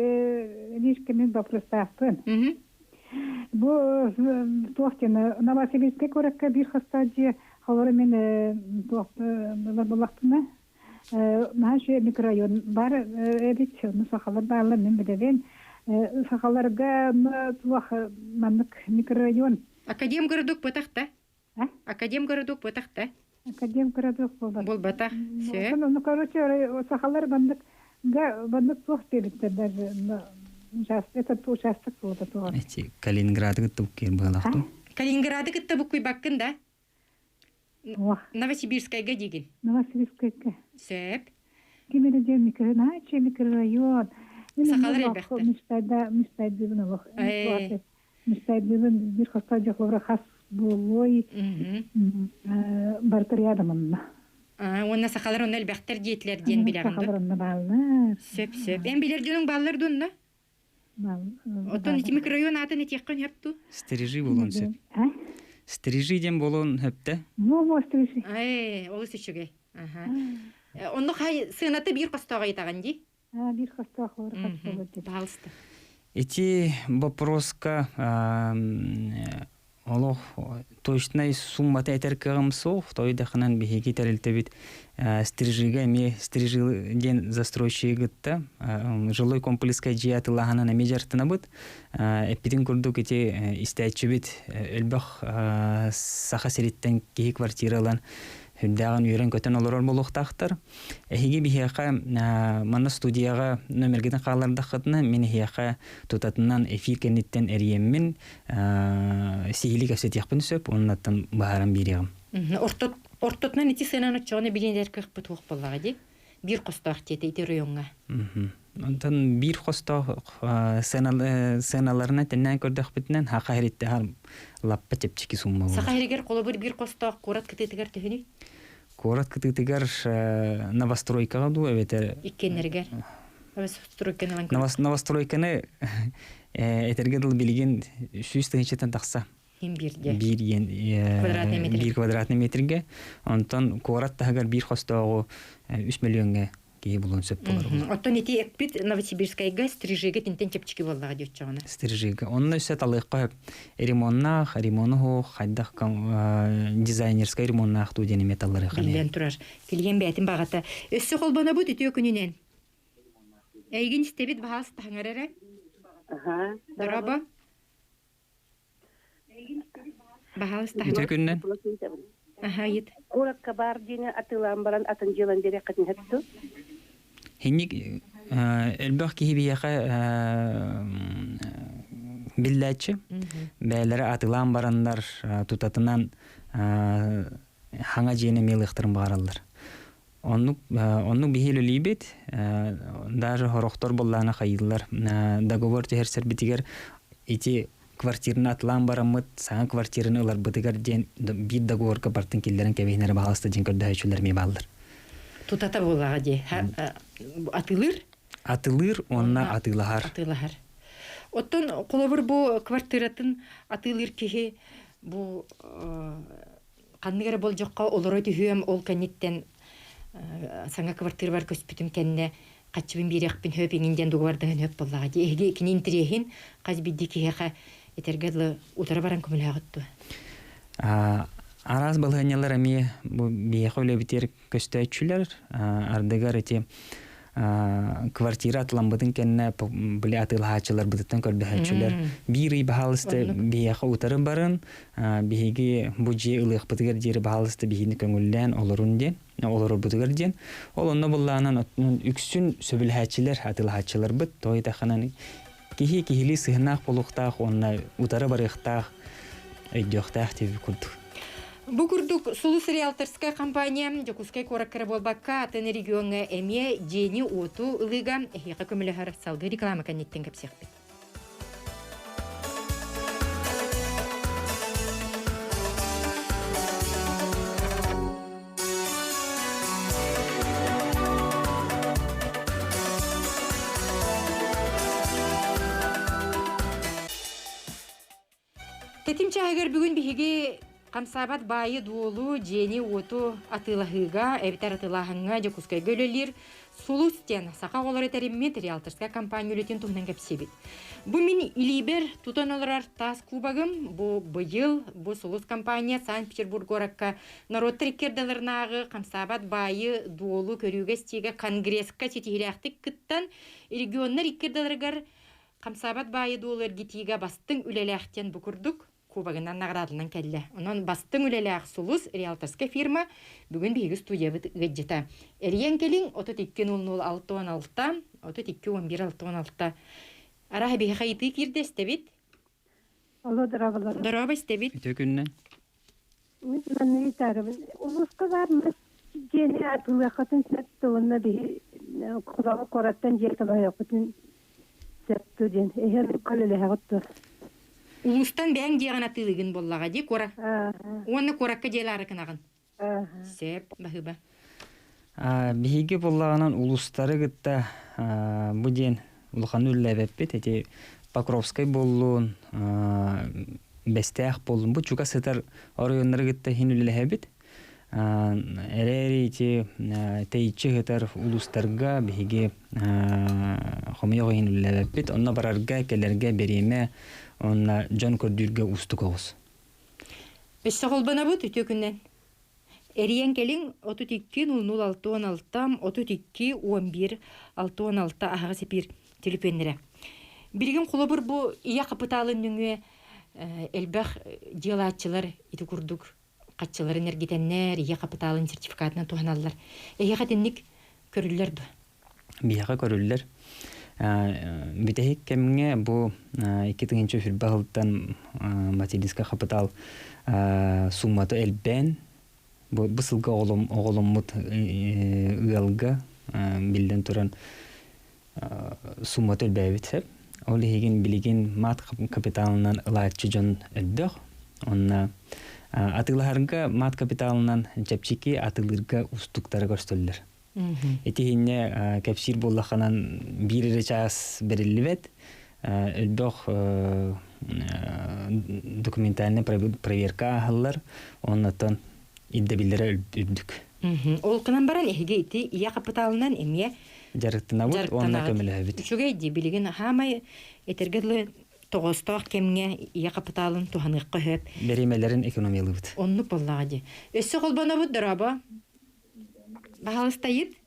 мин боппуруостаахпын. Бу туох диэн Новосибирскай куоракка биир хастаах дьиэ холоро мин туох буллахпына наһаа үчүгэй микрорайон бар эбит ону сахалар бааллар мин билэбин сахаларга туох маннык микрорайон Академгородок бытахта. Академгородок бытахта. Академгородок буолбатах. Буолбатах. Сөп. Ну, короче, сахалар маннык маннык туох диэбиттэр даже этот участок буолбата туох. Эти Калининграды кытта буккуйар быһалаахтым. Калининграды кытта буккуйбаккын да? Новосибирскайга диигин. Новосибирскайга. Сөп. Ким эрэ диэн микрорайон, микрорайон. Сахалар элбэхтэр. Мечтайда, мечтайдыбын олох. Мечтайдыбын бир хосто дьохлора хас буолуой барыта рядом онно. Уонна сахалар онно элбэхтэр диэтилэр диэн билэҕин Сахалар онно бааллар. Сөп, сөп. Эн билэр дьонуҥ бааллар дуонна? Оттон ити микрорайон аатын этиэххин сөп дуу? Стрижи буолуон сөп. Стрижи диэн буолуон сөптө. Во-во, стрижи. Ээ, олус үчүгэй. Аха. Онно хай сыаната биир хостоох ыйытаҕын дии? Биир хостоох олор хас буолар диэн. Пожалуйста. Ити вопроска олох точнай суммата этэр кыаҕым суох. Тойдахынан биһиги тэрилтэбит Стрижига эмиэ Стрижи диэн застройщигы кытта жилой комплекска дьиэ атылааһынан эмиэ дьарыктанабыт. Эппитин курдук ити истээччибит элбэх Саха сириттэн киһи квартира ылан үрдээҕин үөрэн-көтөн олорор буолуохтаахтар. Эһиги биһиэхэ манна студияҕа номергытын хааллардаххытына мин эһиэхэ тутатынан эфир кэнниттэн эрийэммин сиһилии кэпсэтиэхпин сөп уоннаттан быһааран биэриэҕим. Ортотунан ити сыанан оччоҕуна билинэр кыахпыт суох буоллаҕа дии. Биир хостоох диэтэ ити оройуоҥҥа. Онтон биир хостоох сыаналарына тэннээн көрдөхпүтүнэн Саха сириттэн лаппа чэпчэки сумма буолар. Саха сиригэр холобур биир хостоох куорат кытыытыгар төһөнүй? Куорат кытыытыгар новостройкаҕа дуу эбэтэр Иккиэннэригэр. Новостройканы этэргэ дылы билигин 100 тыһыынчаттан тахса. Биир Биир биир квадратный метрге. Онтон куорат таһыгар биир хостооҕу 3 миллиоҥҥа киһи булуон сөп буолар. Оттон ити эппит Новосибирскайга стрижига тинтэн чэпчэки буоллаҕа диэччэҕинэ. Стрижига. Онно өссө талыахха сөп. Ремоннаах, ремону суох, хайдах дизайнерскай ремоннаах дуу диэн эмиэ талларыахха. Биллэн турар. Килиэн бэйэтин баҕата. Өссө холбонобут үтүө күнүнэн. Эйигин истэбит баһаас таһыҥар эрэ. Дорообо. Баһаалыста. Үтүө күннэн. Аха, ыйыт. Куоракка баар диэни атыылаан баран атын дьыалан биэриэххитин сөп дуу? Хинник элбэх киһи биһиэхэ биллээччи. Бэйэлэрэ атыылаан бараннар тутатынан хаҥа дьиэни эмиэ ылыахтарын баҕараллар. Оннук оннук биһи үлэлиибит. Даже хорохтор буоллаана хайыыллар. Договор түһэрсэрбитигэр ити квартираны атылаан бараммыт саҥа квартираны ыларбытыгар диэн биир договорга бартын киллэрэн кэбиһинэрэ баҕаласта диэн көрдөһөөччүлэр эмиэ бааллар. Тутата буоллаҕа дии. Атыылыыр? Атылыыр уонна атыылаһар. Атыылаһар. Оттон холобур бу квартиратын атыылыыр киһи. Бу ханнык эрэ болдьоххо олоро түһүөм, ол кэнниттэн саҥа квартирабар көспүтүм кэннэ хаччыбын биэриэхпин хөп иҥин диэн дугубардаһан хөп буоллаҕа дии. Эһиги кини интириэһин хас биирдии киһиэхэ этэргэ дылы утары баран көмөлөһөҕүт дуо? Араас балаһыанньалар эмиэ бу биһиэхэ үлэбитигэр көстөөччүлэр ардыгар ити квартира атыламмытын кэннэ били атыылаһааччыларбытыттан көрдөһөөччүлэр биир ый баһаалыста биһиэхэ утары барын биһиги бу дьиэ ылыахпытыгар диэри баһаалыста биһини көҥүллээн олорун диэн олорорбутугар диэн ол онно буллаанан үксүн сөбүлэһээччилэр атыылаһааччыларбыт тоҕо диэтэххинэ киһи киһилии сыһыаннаах буолуохтаах уонна утары барыахтаах өйдүөхтээх диэбит курдук. Бу курдук Сулус риэлторскай компания Дьокуускай куоракка эрэ буолбакка, атын региоҥҥа эмиэ дьиэни-уоту ылыыга эһиэхэ көмөлөһөр салгыы реклама кэнниттэн кэпсиэхпит. Тэтим чааһыгар бүгүн биһиги хамсаабат баайы-дуолу, дьиэни-уоту атыылаһыыга эбэтэр атыылааһыҥҥа Дьокуускайга үлэлиир Сулус диэн саха оҕолоро тэриммит риэлторскай компания үлэтин туһунан кэпсиибит. Бу мин илиибэр тутан олорор таас кубогым бу быйыл бу Сулус компания Санкт-Петербург куоракка норуоттар икки ардыларынааҕы хамсаабат баайы-дуолу көрүүгэ-истиигэ конгресска ситиһиилээхтик кыттан регионнар икки ардыларыгар хамсаабат баайы-дуолу эргитиигэ бастыҥ үлэлээх диэн бу курдук кубогынан наҕараадаланан кэллэ. Онон бастыҥ үлэлээх Сулус риэлторскай фирма бүгүн биһиги студиябыт ыалдьыта. Эрийэн кэлиҥ 32 00 66 32 11 66. Арааһа биһиэхэ ыйытыы киирдэ истэбит. Алло, дорооболор. Дорообо истэбит. Үтүө күннэн. Мин манна ыйытаарыбын. Улууска баар мас дьиэни атыылыаххытын сөп уонна биһи кураҕы куораттан дьиэ толоһуохпутун сөп дуу диэн. Эһиэн көлөлөһөҕүт дуо? Улуустан бэйэҥ дьиэҕин атыылыгын буоллаҕа дии куора. Уонна куоракка дьиэлээри гынаҕын. Сөп, баһыыба. Биһиги буоллаҕынан улуустары кытта бу диэн улаханы үллээбэппит. Ити Покровскай буоллун, Бэстээх буоллун, бу чугас сытар оройуоннары кытта иһин үлэлэһэбит. Эрээри ити тэйиччи сытар улуустарга биһиги хомойуох иһин үлэлээбэппит. Онно барарга, кэлэргэ бириэмэ уонна дьон көрдүүргэ уустук оҕус. Өссө холбонобут үтүө күннэн. Эрийэн кэлиҥ 32 00 66 32 11 66 аһаҕас эпиир төлөпүөннэрэ. Билигин холобур бу ийэ хапытаалын нөҥүө элбэх дьыалааччылар ити курдук хаччыларын эргитэннэр, ийэ хапытаалын сертификатынан туһаналлар. Эһиэхэ итинник көрүллэр дуо? Биһиэхэ көрүллэр. Бүтэһик кэмҥэ бу 2020 сылтан материнскай хапытаал суммата элбээн, бу, бу сылга оҕоломмут ыалга биллэн туран суммата элбээбит сөп. Ол иһигин билигин мат капиталынан ылааччы дьон элбэх. Онно атыылаһарга мат капиталынан чэпчэки атыылыырга уустуктары көрсөллөр. Ити иһиннэ кэпсиир буоллаххынан биир эрэ чаас бэриллибэт. Элбэх документальнай проверка ааһаллар. Оннотон ирдэбиллэрэ үрдүк. Ол гынан баран эһиги ити ийэ хапытаалынан эмиэ дьарыктанабыт уонна көмөлөһөбүт. Үчүгэй дии билигин хаамай этэргэ дылы тоҕоостоох кэмҥэ ийэ хапытаалын туһаныахха сөп. Бэриэмэлэрин экономиялыыбыт. Оннук буоллаҕа дии. Өссө холбонобут дорообо. Баһалыстайыт.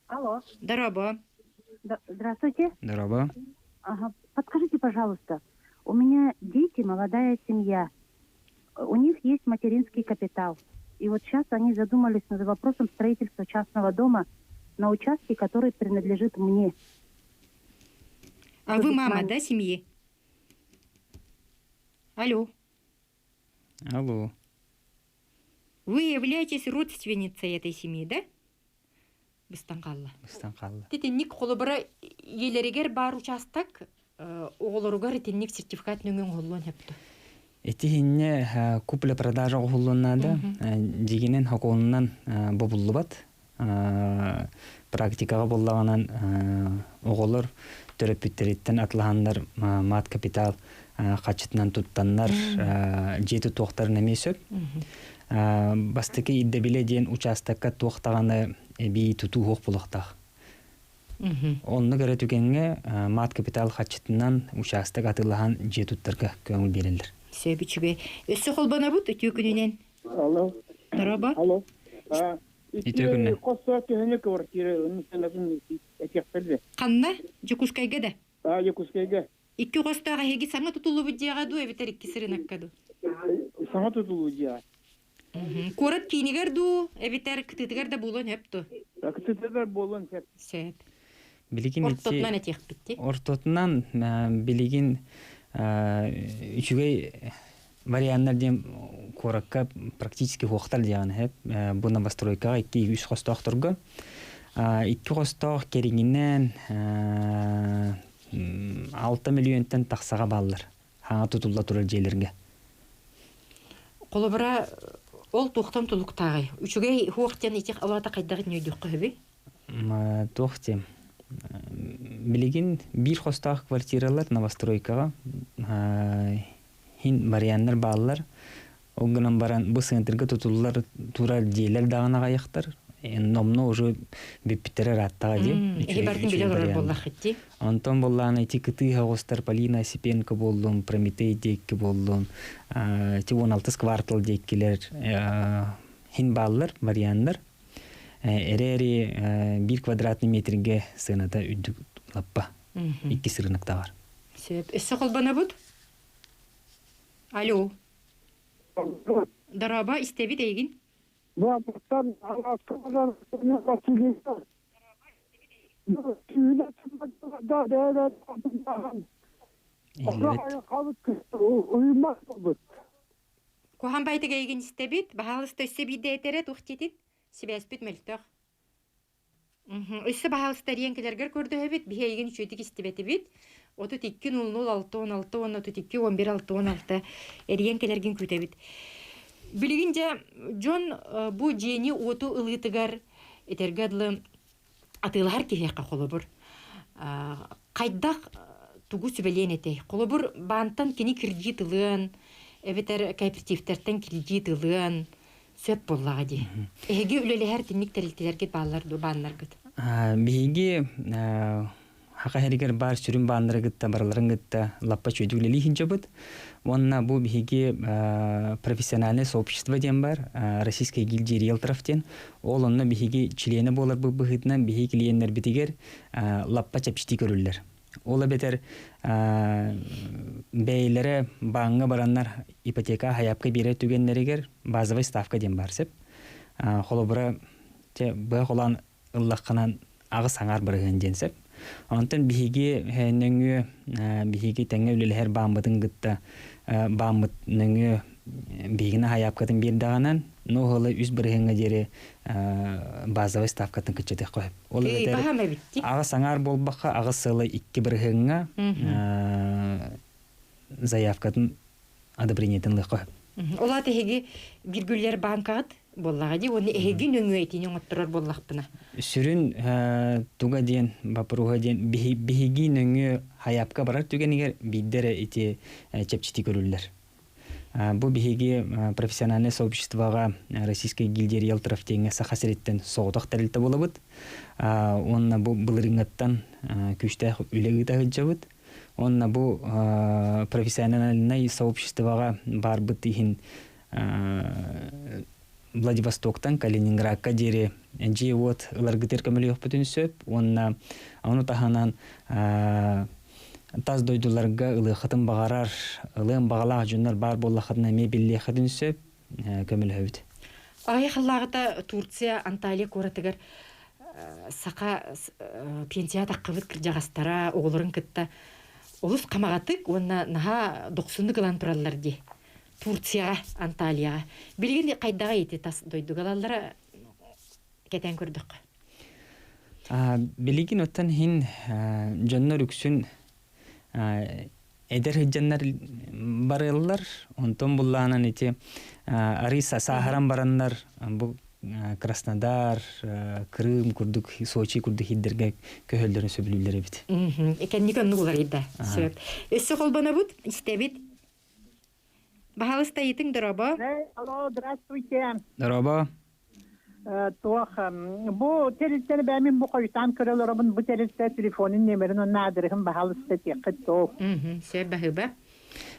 Алло. Дорообо. Здравствуйте. Дорообо. Ага. Подскажите, пожалуйста, у меня дети, молодая семья. У них есть материнский капитал. И вот сейчас они задумались над вопросом строительства частного дома на участке, который принадлежит мне. А вы мама, да, семьи? Алло. Алло. Вы являетесь родственницей этой семьи, да? Быстан хаалла. Быстан хаалла. Итинник холобура иелеригэр баар учаастак оҕолоругар итинник сертификат нөҥүө оҥоһуллуон сөптө. Ити иһиннэ купля-продажа оҥоһуллуон наада. Дьигинэн хокуонунан бобуллубат. Практикаҕа буллаҕынан оҕолор төрөппүттэриттэн атылаһаннар мат капитал хаччытынан туттаннар дьиэ тутуохтарын эмиэ сөп. Бастакы ирдэбилэ диэн учаастакка туох даҕаны эбии тутуу суох буолуохтаах. Оннук эрэ түгэҥҥэ мат капитал хаччытынан учаастак атыылаһан дьиэ туттарга көҥүл биэрэллэр. Сөп үчүгэй. Өссө холбонобут үтүө күнүнэн. Алло. Дорообо. Алло. Үтүө күнүнэн. Хосто төһөнү квартира сыанатын этиэхтэр Ханна? Дьокуускайга да? А, Дьокуускайга. Икки хостоох эһиги саҥа тутуллубут дьиэҕэ дуу эбэтэр икки сырынакка дуу? Саҥа тутуллубут дьиэҕэ. Куорат киинигэр дуу эбэтэр кытыытыгар да буолуон сөп дуо? Кытыытыгар буолуон сөп. Сөп. Билигин Ортотунан этиэхпит дии. Ортотунан билигин үчүгэй варианнар диэн куоракка практически суохтар диэҕин сөп. Бу новостройкаҕа икки үс хостоохторго. Икки хостоох кэриҥинэн 6 миллионтан тахсаҕа бааллар. Хаҥа тутулла турар дьиэлэргэ. Холобура, ол туохтан тулуктааҕый? Үчүгэй хуох диэн ити алаата хайдах өйдүөххэ сөбүй? Туох диэм. Билигин биир хостоох квартиралар новостройкаҕа хин варианнар бааллар. Ол гынан баран бу центрга тутуллар турар дьиэлэр даҕаны аҕыйахтар. Номно уже бүппүттэрэ ырааттаҕа дии. Эһи бартын билэ олорор буоллаххыт дии. Онтон буоллаҕына ити кытыы оҕустар Полина Осипенко буоллун, Прометей диэки буоллун, ити 16 квартал диэкилэр хин бааллар, варианнар. Эрээри биир квадратный метргэ сыаната үрдүк лаппа. Иккис рыноктаҕар. Сөп. Өссө холбонобут? Алло. Дорообо, истэбит эйигин. Бу алааска Василиса. Куһаҕан байтык эйигин истэбит, баһаалыста өссө биирдэ этэрэ туох диэтин? Сибээспит мөлтөх. Өссө баһаалыста эрийэн кэлэргэр көрдөһөбүт, биһи эйигин үчүгэйдик истибэтибит. 32 00 6 16 уонна 32 11 6 16 эрийэн кэлэргин күүтэбит. Билигин дьэ дьон бу дьиэни уоту ылыытыгар этэргэ дылы атыылаһар киһиэхэ холобур хайдах тугу сүбэлиэн этэй? Холобур, баантан кини кредит ылыан, эбэтэр кооперативтэртэн кредит ылыан сөп буоллаҕа дии. Эһиги үлэлэһэр тинник тэрилтэлэргит бааллар дуо, бааннаргыт? Биһиги Хаха иһэригэр баар сүрүн бааннары кытта барыларын кытта лаппа үчүгэйдик үлэлии сылдьабыт. Уонна бу биһиги профессиональное сообщество диэн бар, Российская гильдия риэлторов диэн. Ол онно биһиги чилиэнэ буоларбыт быһыытынан биһиги клиеннэрбитигэр лаппа чэпчэтии көрүллэр. Ол эбэтэр бэйэлэрэ бааҥҥа бараннар ипотека хайаапка биэрэр түгэннэригэр базовый ставка диэн баар сөп. Холобура, чэ, быа холоон ыллаххынан аҕыс аҥаар бырыһыан диэн сөп. Онтон биһиги нөҥүө биһиги тэҥҥэ үлэлэһэр бааммытын кытта бааммыт нөҥүө биһигини хайаапкатын биэрдэҕинэн, ну ыла үс бырыһыаҥҥа диэри базовай ставкатын кыччатыахха сөп. Ол эбэтэр аҕыс аҥаар буолбахха аҕыс сыла икки бырыһыаҥҥа заявкатын одобрениетын ылыахха сөп. Ол аата эһиги биргүллэр банкаҕыт буоллаҕа дии уонна эһиги нөҥүө итини оҥотторор буоллахпына. Сүрүн туга диэн боппуруоһа диэн биһиги нөҥүө хайаапка барар түгэнигэр биирдэ эрэ ити чэпчэтии көрүллэр. Бу биһиги профессиональнай сообществоҕа Российская гильдия риэлторов диэҥҥэ Саха сириттэн соҕотох тэрилтэ буолабыт. Уонна бу былырыыҥҥыттан күүстээх үлэ ыыта сылдьабыт. Уонна бу профессиональнай сообществоҕа баарбыт иһин Владивостоктан Калининградка диэри дьиэ-уот ыларгытыгар көмөлөһүөхпүтүн сөп уонна ону таһынан тас дойдуларга ылыаххытын баҕарар, ылыан баҕалаах дьоннор баар буоллаххытына эмиэ биллиэххитин сөп, көмөлөһөбүт. Аҕыйах сыллааҕыта Турция Анталия куоратыгар саха пенсия таххыбыт кырдьаҕастара оҕолорун кытта олус хамаҕатык уонна наһаа дохсуннук ылан тураллар дии. Турцияҕа, Анталияҕа. Билигин хайдаҕа ити тас дойдуга ылаллара кэтээн көрдөххө. Билигин оттон иһин дьоннор үксүн эдэр сылдьаннар барыаллар. Онтон буллаанан ити арый сааһыран бараннар бу Краснодар, Крым курдук, Сочи курдук хиддерге көһөллөрүн сөбүлүүллэр эбит. Кэнники оннук уларыйда. Сөп. Өссө холбонобут, истэбит. Баһалыста ыйытыҥ дорообо. Алло, здравствуйте. Дорообо. Туох бу тэрилтэни бэйэм бу хойутаан көрө олоробун бу тэрилтэ телефонун нүөмэрин уонна аадырыһын баһаалыста этиэххит доо. Сөп баһыыба.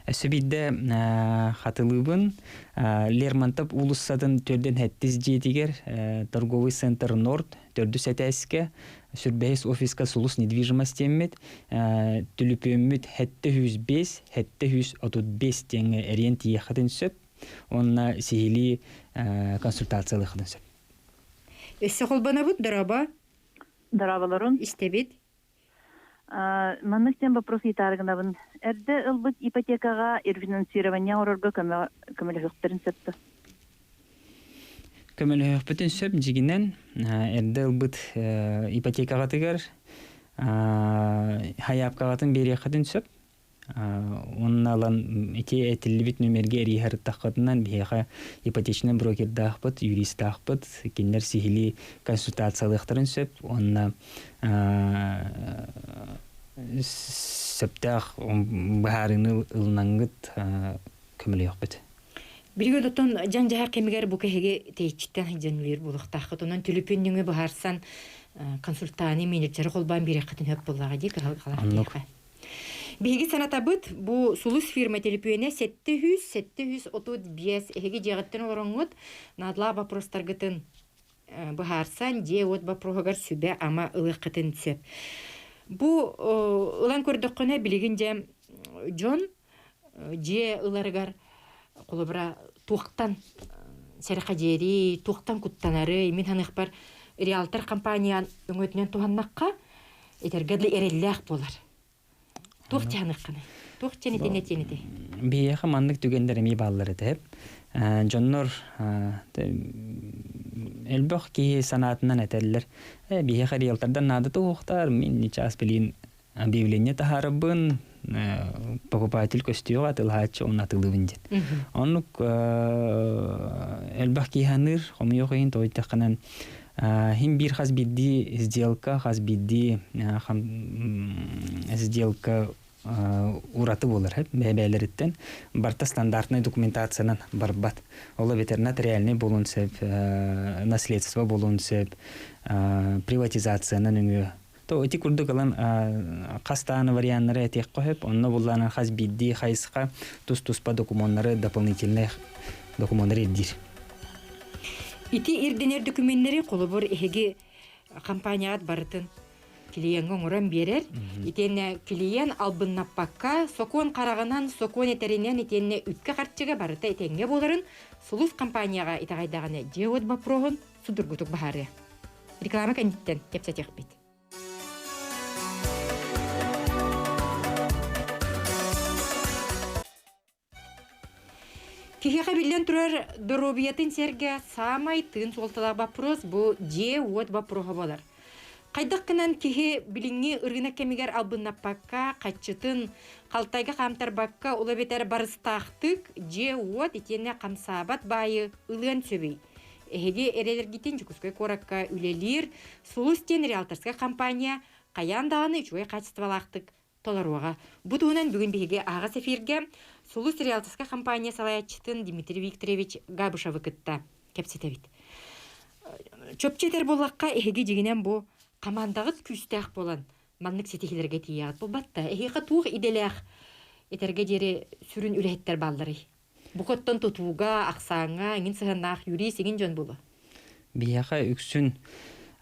Өссө биирдэ хатылыыбын Лермонтов уулуссатын төрдүн хэттис дьиэтигэр торговый центр Норд төрдүс этээскэ сүрбэһис офиска Сулус недвижимость диэммит түлүпүөммүт 705 735 диэҥҥэ эриэн тиийиэххитин сөп уонна сиһилии консультациялыаххытын сөп. Өссө холбонобут, дорообо. Дорооболорун. Истэбит. Маннык диэн вопрос ыйытаары гынабын. Эрдэ ылбыт ипотекаҕа рефинансирование оҥорорго көмө көмөлөһүөхтэрин сөп дуо? Көмөлөһүөхпүтүн сөп дьигинэн эрдэ ылбыт ипотекаҕытыгар хайаапкаҕытын биэриэххитин сөп. Уонна ылан ити этиллибит нүмергэ эрийэ биһиэхэ ипотечнай брокердаахпыт, юристаахпыт, кинилэр сиһилии консультациялыахтарын сөп уонна сөптөөх быһаарыыны ылынаҥҥыт көмөлөһүөхпүт. Билигин оттон дьаҥ-дьаһах кэмигэр бу кэһиги тэйиччиттэн сылдьан үлэлиир буолуохтааххыт. Онон түлүпүн нөҥүө быһаарсан консультаны, менеджери холбоон биэриэххитин сөп буоллаҕа дии кыһалҕалаах Оннук. киһиэхэ. Биһиги санатабыт, бу Сулус фирма төлөпүөнэ 700 735 эһиги дьиэҕиттэн олороҥҥут наадалаах боппуруостаргытын быһаарсан, дьиэ-уот боппуруоһугар сүбэ-ама ылыаххытын сөп. Бу ылан көрдөххүнэ, билигин дьэ дьон дьиэ ыларыгар холобура туохтан сэрэхэдьиэрий, туохтан куттанарый, мин саныахпар риэлтор компания өҥөтүнэн туһаннахха, этэргэ дылы эрэллээх буолар. Туох дьаһаныаххыный? Туох дьиэн этиэн этэй? Биһиэхэ маннык түгэннэр эмиэ бааллар этэ. Дьоннор элбэх киһи санаатынан этэллэр. Биһиэхэ риэлтордан наада туһуохтаар, мин ничаас билин объявление таһаарабын, покупатель көстүөҕэ атылаһааччы онно атылыыбын диэн. Оннук элбэх киһи аныыр, хомуйуох иһин тоҕуйтаххынан хин биир хас биирдии сделка, хас биирдии сделка ураты буолар бэйэлэриттэн барта стандартнай документациянан барбат. Ол эбэтэр нотариальный буолуон сөп, наследство буолуон сөп, приватизациянан өҥүө То ити курдук ылан хас даҕаны варианнары этиэххэ сөп, онно буллаанан хас биирдии хайысха тус-туспа докумуоннары дополнительнай докумуоннары ирдиир. Ити ирдэнэр докуменнары холобур эһиги компанияҕыт барытын клиеҥҥэ оҥорон биэрэр. Итиэннэ клиент албыннаппакка, сокуон хараҕынан, сокуон этэринэн итиэннэ үпкэ-харчыга барыта этэҥҥэ буоларын Сулус компанияҕа итэҕэйдэҕинэ дьиэ-уот боппуруоһун судургутук быһаарыа. Реклама кэнниттэн кэпсэтиэхпит. Киһиэхэ биллэн турар доруобуйатын сэргэ саамай тыын суолталаах боппуруос бу дьиэ-уот боппуруоһа буолар. Хайдах гынан киһи билиҥҥи ырыынак кэмигэр албыннаппакка, хаччытын халтайга хаамтарбакка, ол эбэтэр барыстаахтык дьиэ-уот итиэннэ хамсаабат баайы ылыан сөбүй? Эһиги эрэлэргитин Дьокуускай куоракка үлэлиир Сулус диэн риэлторскай компания хайаан даҕаны үчүгэй хаачыстыбалаахтык толоруоҕа. Бу туһунан бүгүн биһиги аһаҕас эфиргэ Сулус риэлторскай компания салайааччытын Дмитрий Викторович Габышевы кытта кэпсэтэбит. Чопчу этэр буоллахха, эһиги дьиҥинэн бу хамаандаҕыт күүстээх буолан маннык ситиһиилэргэ тиийэҕит буолбат да. Эһиэхэ туох идэлээх этэргэ диэри сүрүн үлэһиттэр баалларый? Бу оттон тутууга, ахсааҥҥа эҥин сыһыаннаах юрист эҥин дьон буолуо. Биһиэхэ үксүн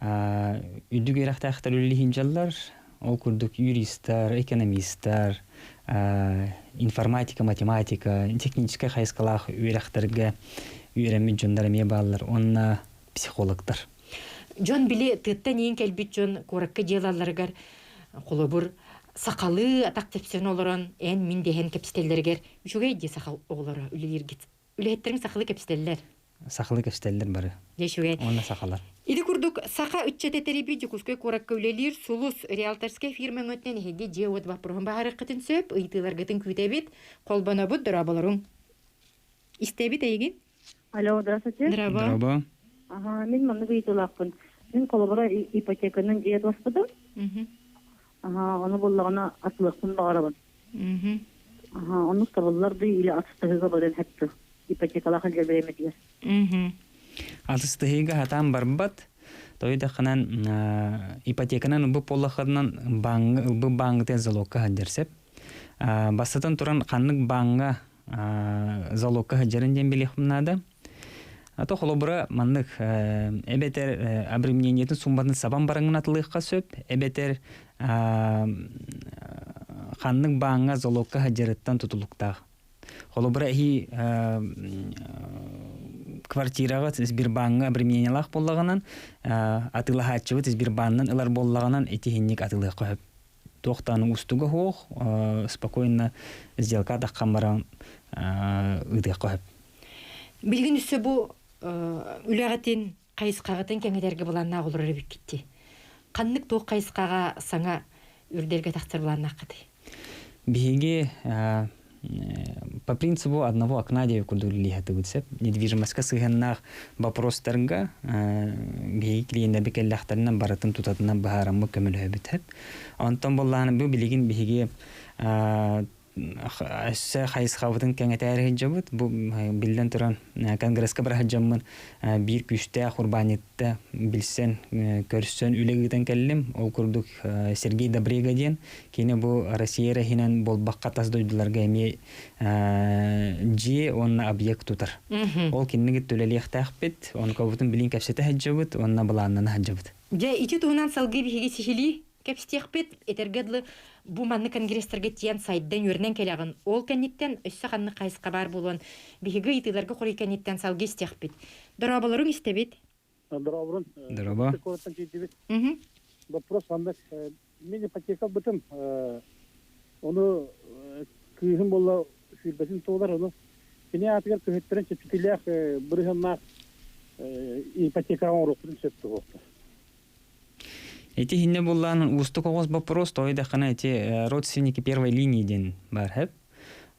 үрдүк үөрэхтээхтэр үлэлиһин дьаллар. Ол курдук юристар, экономистар, информатика, математика, техническэй хайысхалаах үөрэхтэргэ үөрэммит дьоннор эмиэ бааллар уонна психологтар. Дьон били тыаттан иин кэлбит дьон куоракка дьыалаларыгар холобур сахалыы атах тэпсэн олорон эн мин дэһэн кэпсэтэллэригэр үчүгэй дии саха оҕолоро үлэлииргит. Үлэһиттэриҥ сахалыы кэпсэтэллэр. Сахалыы кэпсэтэллэр бары. Дьэ үчүгэй. Уонна сахалар. Ити курдук саха ыччата тэрийбит Дьокуускай куоракка үлэлиир Сулус риэлторскай фирма өҥөтүнэн эһиги дьиэ-уот боппуруоһун баһарыаххытын сөп, ыйытыыларгытын күүтэбит, холбонобут, дорооболоруҥ. Истэбит эйигин. Алло, здравствуйте. Здраво. Здраво. Аха, мин маннык ыйытыылаахпын. Мин холобура ипотеканан дьиэ туоспутум. Аха, ону буллаҕына атылыахпын баҕарабын. Аха, оннук табыллар дуу или атыстаһыыга баран хэпту ипотекалаах илдьэр бириэмэтигэр. Атыстаһыыга хатаан барбат. Тойдахынан ипотеканан ылбыт буоллаххытынан бааҥҥа ылбыт бааҥҥытыгар залогка сылдьар сөп. Бастатан туран ханнык бааҥҥа залогка сылдьарын диэн билиэхпин наада. А то холобура маннык эбэтэр обременениетын сумматын сабан бараҥҥын атылыахха сөп, эбэтэр ханнык бааҥҥа залогка сылдьарыттан тутулуктаах. Холобура эһи квартираҕа Сбербааҥҥа обременениелаах буоллаҕынан, атыылаһааччыбыт Сбербаанынан ылар буоллаҕынан итиһинник атылыахха сөп. Туох даҕаны уустуга суох, спокойно сделка таххан баран ыытыахха сөп. Билигин өссө бу үлэҕитин, хайысхаҕытын кэҥэтэргэ былааннаах олорор эбиккит Ханнык туох хайысхаҕа саҥа үрдэлгэ тахсар былааннааххытый? Биһиги по принципу одного окна диэби курдук үлэлиэхтибит сөп. Недвижимостька сыһыаннаах вопростарга биһиги клиеннэрбит кэллэхтэринэ барытын тутатынан быһаараммыт көмөлөһөбүт сөп. Онтон буоллаҕына бу билигин биһиги өссө хайысхабытын кэҥэтээри сылдьабыт. Бу биллэн туран конгресска бара сылдьаммын биир күүстээх урбаанньытта билсэн, көрсөн үлэ ыытан кэллим. Ол курдук Сергей Добрега диэн кини бу Россия эрэ иһинэн буолбакка тас дойдуларга эмиэ дьиэ уонна объект тутар. Ол кинини кытта үлэлиэхтээхпит, онкобутун билин кэпсэтэ сылдьабыт уонна былааннана сылдьабыт. Дьэ, ити туһунан салгыы биһиги сиһилии кэпсиэхпит. Этэргэ дылы, бу маннык конгресстарга тиийэн сайдан үөрэнэн кэлэҕин. Ол кэнниттэн өссө ханнык хайысха баар буолуон биһиги ыйытыыларга хоруй кэнниттэн салгыы истиэхпит. Дорооболоруҥ истэбит. Дорооборун. Дорообо. Куораттан киирдибит. Вопрос маннык. Мин ипотека ылбытым. Ону кыыһым буолла сүүрбэтин туолар, ону кини аатыгар көһүттэрэн чэпчэтиилээх бырыһыаннаах ипотекаҕа оҥоруохпутун сөп туһуохта. Ити иһиннэ буллаан уустук оҕус боппуруос тоойдаххына ити родственники первой линии диэн баар хэп.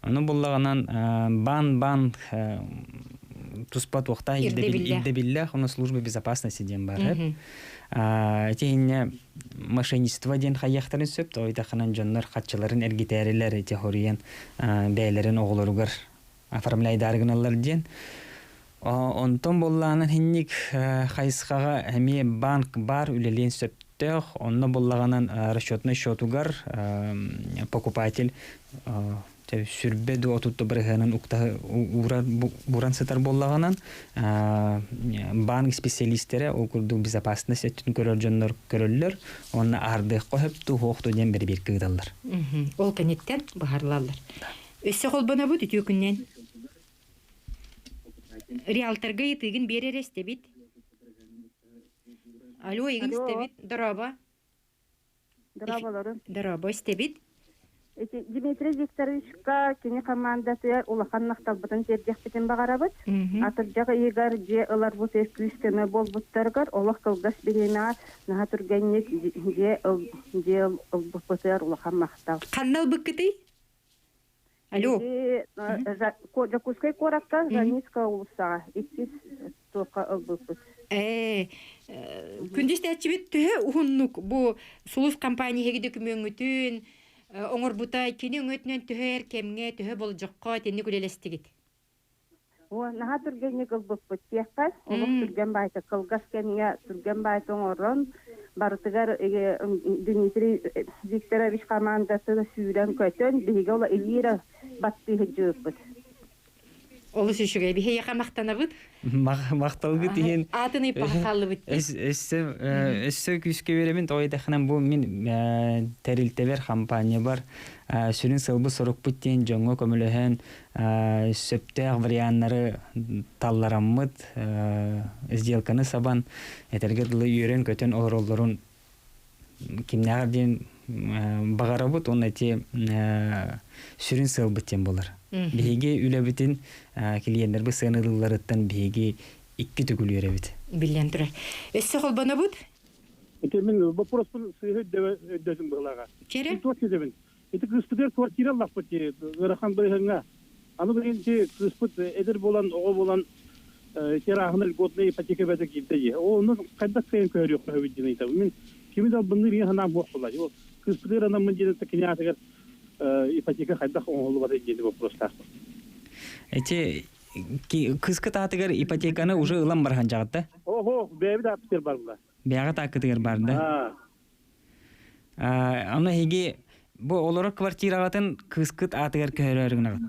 Ону буллаҕынан баан-баан туспа туохтаах ирдэбиллээх, ону служба безопасности диэн баар хэп. Ити иһиннэ мошенничество диэн хайыахтарын сөп, тоойдаххынан дьоннор хаччыларын эргитээрилэр ити хоруйан бэйэлэрин оҕолоругар оформляйдаары гыналлар диэн. Онтон буоллаҕына итинник хайысхаҕа эмиэ банк баар үлэлиэн сөптөөх. Онно буоллаҕынан расчетнай счетугар покупатель сүрбэ дуу отутта бырыһыанын ууран сытар буоллаҕынан банк специалистэрэ ол курдук безопасность өттүн көрөр дьоннор көрөллөр уонна аһардыахха сөп дуу суох дуу диэн бэрэбиэркэ ыыталлар. Ол кэнниттэн быһаарылаллар. Өссө холбонобут үтүө күннэн. Риэлторга ыйытыыгын биэр эрэ истэбит. Алло, игин истэбит. Дорообо. Дорооболорун. Дорообо истэбит. Ити Дмитрий Викторовичка кини командатыгар улахан махталбытын тиэрдиэхпитин баҕарабыт. Атырдьах ыйыгар дьиэ ыларбыт күүс-көмө буолбуттарыгар олох кылгас бириэмэҕэ наһаа түргэнник дьиэ дьиэ ылбыппытыгар улахан махтал. Ханна ылбыккытый? Алло. Дьокуускай куоракка Жанницкая уулуссаҕа иккис туохха ылбыппыт. Ээ, күндү истээччибит төһө уһуннук бу Сулус компания эһиги дөкүмүөҥҥүтүн оҥорбута кини өҥөтүнэн төһө эр кэмҥэ, төһө болдьоххо итинник үлэлэстигит? О, наһаа түргэнник ылбыппыт диэххэ. Олох түргэн баайта кылгас кэмҥэ түргэн баайта оҥорон, барытыгар Дмитрий Викторович командатыгар сүүрэн-көтөн, биһиги ол илиирэ баттыы сылдьыбыппыт. Олус үчүгэй. Биһиэхэ махтанабыт. Махталгыт иһин Аатын ыйпаха хааллыбыт. Өссө өссө күүскэ үөрэмин тоҕо диэтэххинэ бу мин тэрилтэбэр хампаанньабар сүрүн сыалбыт-сорукпут диэн дьоҥҥо көмөлөһөн сөптөөх варианнары таллараммыт сделканы сабан этэргэ дылы үөрэн-көтөн олороллорун кимнээҕэр диэн баҕарабыт уонна ити сүрүн сыалбыт диэн буолар. Биһиги үлэбитин клиеннэрбит сыаналыылларыттан биһиги икки төгүл үөрэбит. Биллэн турар. Өссө холбонобут? Ити мин боппуруоспун сыыһа өйдөтүм быһылааҕа. Чэрэ? Туох диэбин? Ити кыыспытыгар квартира ыллахпыт дии, ыарахан быһыҥҥа. Аны билигин ити кыыспыт эдэр буолан, оҕо буолан, Ити льготная ипотека бэдэ киирдэ дии. Ол онно хайдах кыайан көһөрүөххэ сөбүй диэн ыйытабын. Мин кими да албынныыр ийэ санаам суох буолла. Ол кыыспытыгар анаммын диэн кини аатыгар ипотека хайдах оҥоһуллубатай диэн боппуруостаахпын. Эти кыыскыт аатыгар ипотеканы уже ылан барахан дьаҕытта? Ого, бэйэбит ааппытыгар барла. Бэйэҕит ааккытыгар бар да? Аны эһиги бу олорор квартираҕытын кыыскыт аатыгар көһөрөөрү гынаҕыт.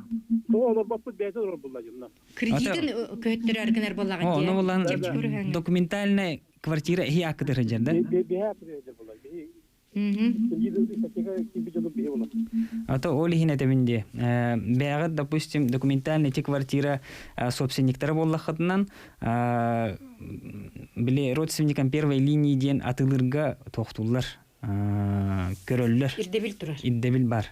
Тоҕо олорбоппут бэйэтэ олорор булла дьонно. Кредитин көһөттөрөөр гынар буоллаҕын дии. Ону булан документальная квартира эһи ааккытыгар сылдьар да? Биһи ааккытыгар сылдьар буолла. А то ол иһин этэбин дии. Бэйэҕит, допустим, документальный эти квартира собственниктара буоллаххытынан, били родственникам первой линии диэн атыылыырга туохтууллар, көрөллөр. Ирдэбил турар. Ирдэбил бар.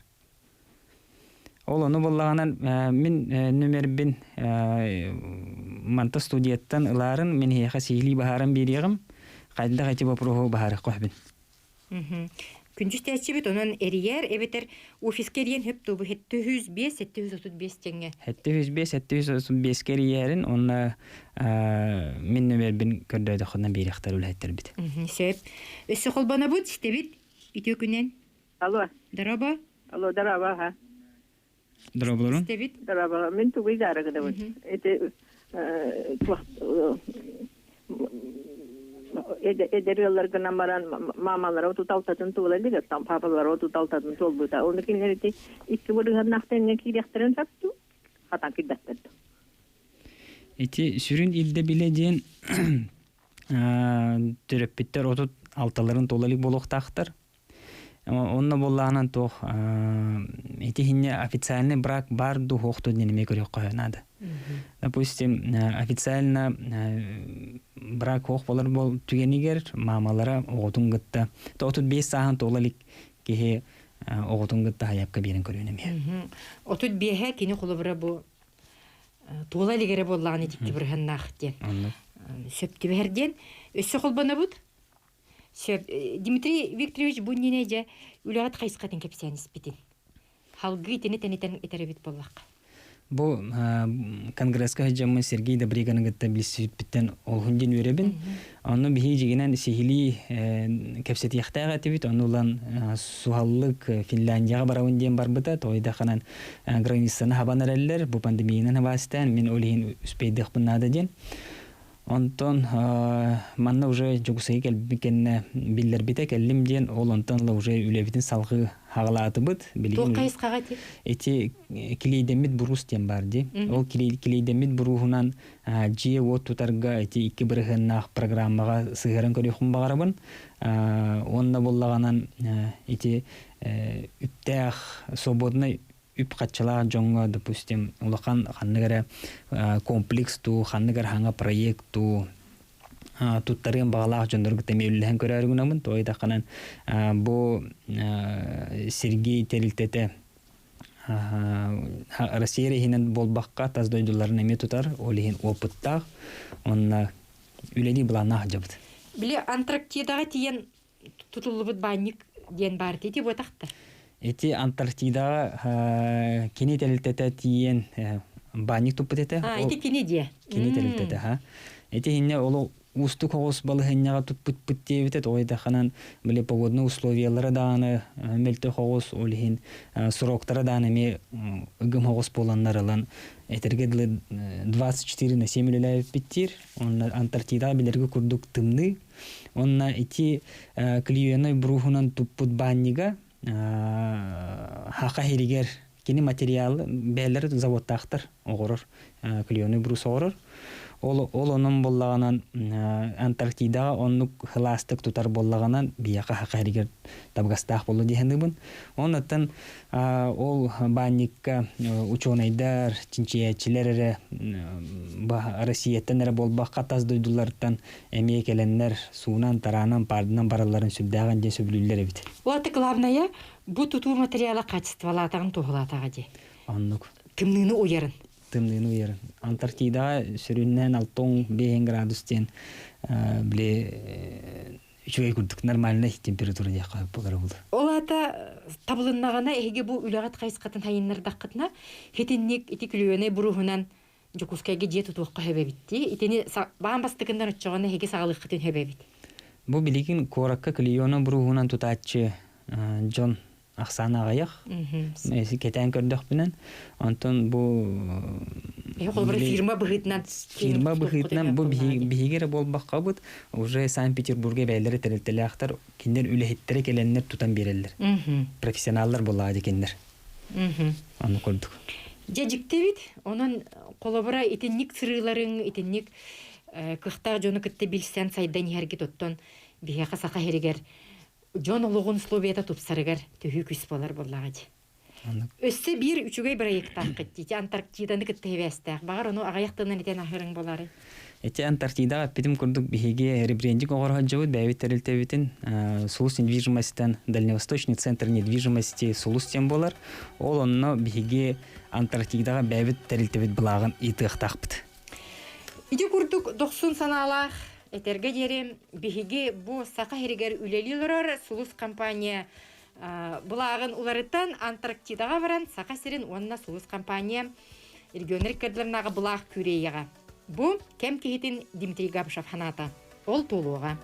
Ол ону буоллаҕынан мин нүмербин манта студияттан ылаарын мин эһиэхэ сиһилии баһааран биэриэҕим. Хайдах эти вопроһу баһаарыахха сөбүн. Күндү истээччибит онон эрийэр эбэтэр офиска эрийэн хөп туубу 705 735 теңге. 705 735 эрийэрин уонна мин нөмербин көрдөөдөххүнэ биэриэхтэр үлэһиттэрбит. Сөп. Өссө холбонобут, истэбит. Үтүө күнэн. Алло. Дорообо. Алло, дорообо, ха. Дорооболорун. Истэбит. Дорообо. Мин тугуй даарыгынабын. Ити эдэр ыалларгынан баран маамалара 36-тын туола илик, оттон папалара 36-тын туолбута. Оны кинилэр ити икки бырыһаннаах тэҥҥэ киириэхтэрин сөп дуу? Хатан киирбэттэр дуу? Ити сүрүн ирдэбилэ диэн төрөппүттэр 36-ларын туола илик буолуохтаахтар. Онно буоллаҕынан туох ити иһиннэ официальный брак баар дуу суох дуу диэн эмиэ көрүөххэ наада. Допустим, официально брак суох буолар буол түгэнигэр маамалара оҕотун кытта 35 сааһын туола илик киһи оҕотун кытта хайапка биэрэн көрүөн эмиэ. 35-э кини холобура бу туола илигэрэ буоллаҕына итикки бырыһаннаах диэн. Сөп түбэһэр диэн. Өссө холбонобут. Сөп. Дмитрий Викторович бу иннинэ дьэ үлэҕит хайысхатын кэпсээн испитин. Халгыы итини тэнитэн этэр эбит буоллахха. Бу конгресска сылдьаммын Сергей Добриганы кытта билсибиппиттэн олуһун диэн үөрэбин. Онно биһиги дьигинэн сиһилии кэпсэтиэхтээх этибит. Ону ылан суһаллык Финляндияҕа барабын диэн барбыта. Тоҕойдаханан границаны хабан эрэллэр. Бу пандемиянан хабаастаан мин ол иһин успейдыахпын наада диэн. Онтон манна уже Дьокуускайга кэлбит кэннэ биллэрбитэ кэллим диэн ол онтон ыла уже үлэбитин салҕыы хаҕалаатыбыт. Туох хайысхаҕа ити? Ити килиэйдэммит буруус диэн баар дии. Ол килиэйдэммит бурууһунан дьиэ-уот тутарга ити икки бырыһыаннаах программаҕа сыһыаран көрүөхпүн баҕарабын. Уонна буоллаҕынан ити үптээх свободнай үп-харчылаах дьоҥҥо, допустим, улахан ханнык эрэ комплекс дуу, ханнык эрэ хаҥа проект дуу туттарыан баҕалаах дьоннорго эмиэ үллэһэн көрөөрү гынабын. Тоҕо диэтэххинэ, бу Сергей тэрилтэтэ Россия иһинэн буолбакка, тас дойдуларын эмиэ тутар, ол иһин опыттаах, уонна үлэлии былааннаах дьабыт. Били Антарктидаҕа тиийэн тутуллубут баанньык диэн баар ити буотахта. Ити Антарктидаҕа кини тэрилтэтэ тиийэн баанньык туппут этэ. А, ити кини диэ. Кини тэрилтэтэ, ха. Ити иһинне олу уустук оҕус балаһынньаҕа туппутпут диэбитэ, тоҕойдаханан били погодный условиялара даҕаны мөлтөх оҕус, ол иһин сроктара даҕаны эмиэ ыгым оҕус буоланнар ылан этэргэ дылы 24 на 7 үлэлээбиппит диир. Онно Антарктидаҕа билэргэ курдук тымныы. Онно ити клееной бруһунан туппут баанньыга хаха иһиригэр кини материалы бэйэлэрэ заводтаахтар оҕорор клееный брус оҕорор. Ол, ол онон буоллаҕынан Антарктидаҕа оннук хылаастык тутар буоллаҕынан биһиэхэ хаха иһиригэр табыгастаах буолуо дии саныыбын. Оннуттан ол баанньыкка учуонайдар, чинчийээччилэр эрэ Россияттан эрэ буолбакка тас дойдулартан эмиэ кэлэннэр суунан, тараанан, паарданан баралларын сүрдээҕин диэн сөбүлүүллэр эбит. Ол главное бу тутуу материала качестволаатаҕын туһулаатаҕа дии. Оннук. Тымныыны уйарын. Тымныыны уйарын. Антарктидаҕа сүрүннээн 6-5 градус диэн били үчүгэй курдук нормальный температура диэххэ буолар буолар. Ол аата табылыннаҕына эһиги бу үлэҕит хайысхатын хайыннардаххытына хитинник ити күлүөнэй буруһунан Дьокуускайга дьиэ тутуохха сөп эбит дии. Итини баан бастакыннар оччоҕуна эһиги саҕалыаххытын сөп эбит. Бу билигин куоракка клеёна буруһунан тутааччы дьон ахсаана аҕыйах. Кэтээн көрдөхпүнэн. Онтон бу фирма быһыытынан фирма быһыытынан бу биһиги эрэ буолбаккабыт уже Санкт-Петербурга бэйэлэрэ тэрилтэлээхтэр кинилэр үлэһиттэрэ кэлэннэр тутан биэрэллэр. Профессионаллар буоллаҕа кинилэр. Аны курдук. Дьэ дьиктибит. Онон холобура итинник сырыыларыҥ, итинник кыахтаах дьону кытта билсэн сайдан иһэргит оттон биһиэхэ саха иһэригэр дьон олоҕун условията тупсарыгар төһүү күс буолар буоллаҕа дии. Өссө биир үчүгэй проектааххыт дии. Антарктиданы кытта сибээстээх. Баҕар ону аҕыйах тылынан этэн аһарыҥ буолаарай? Ити Антарктидаҕа эппитим курдук биһиги ребрендинг оҥоро сылдьабыт бэйэбит тэрилтэбитин Сулус недвижимостьтан Дальневосточный центр недвижимости Сулус диэн буолар. Ол онно биһиги Антарктидаҕа бэйэбит тэрилтэбит былааҕын ыытыахтаахпыт. Ити курдук дохсун санаалаах этэргэ диэри биһиги бу Саха сиригэр үлэлии олорор Сулус компания былааҕын уларытан Антарктидаҕа баран Саха сирин уонна Сулус компания регионнар иккардыларынааҕы былаах күрүөйэҕэ. Бу кэм киһитин Дмитрий Габышев санаата. Ол туолуоҕа.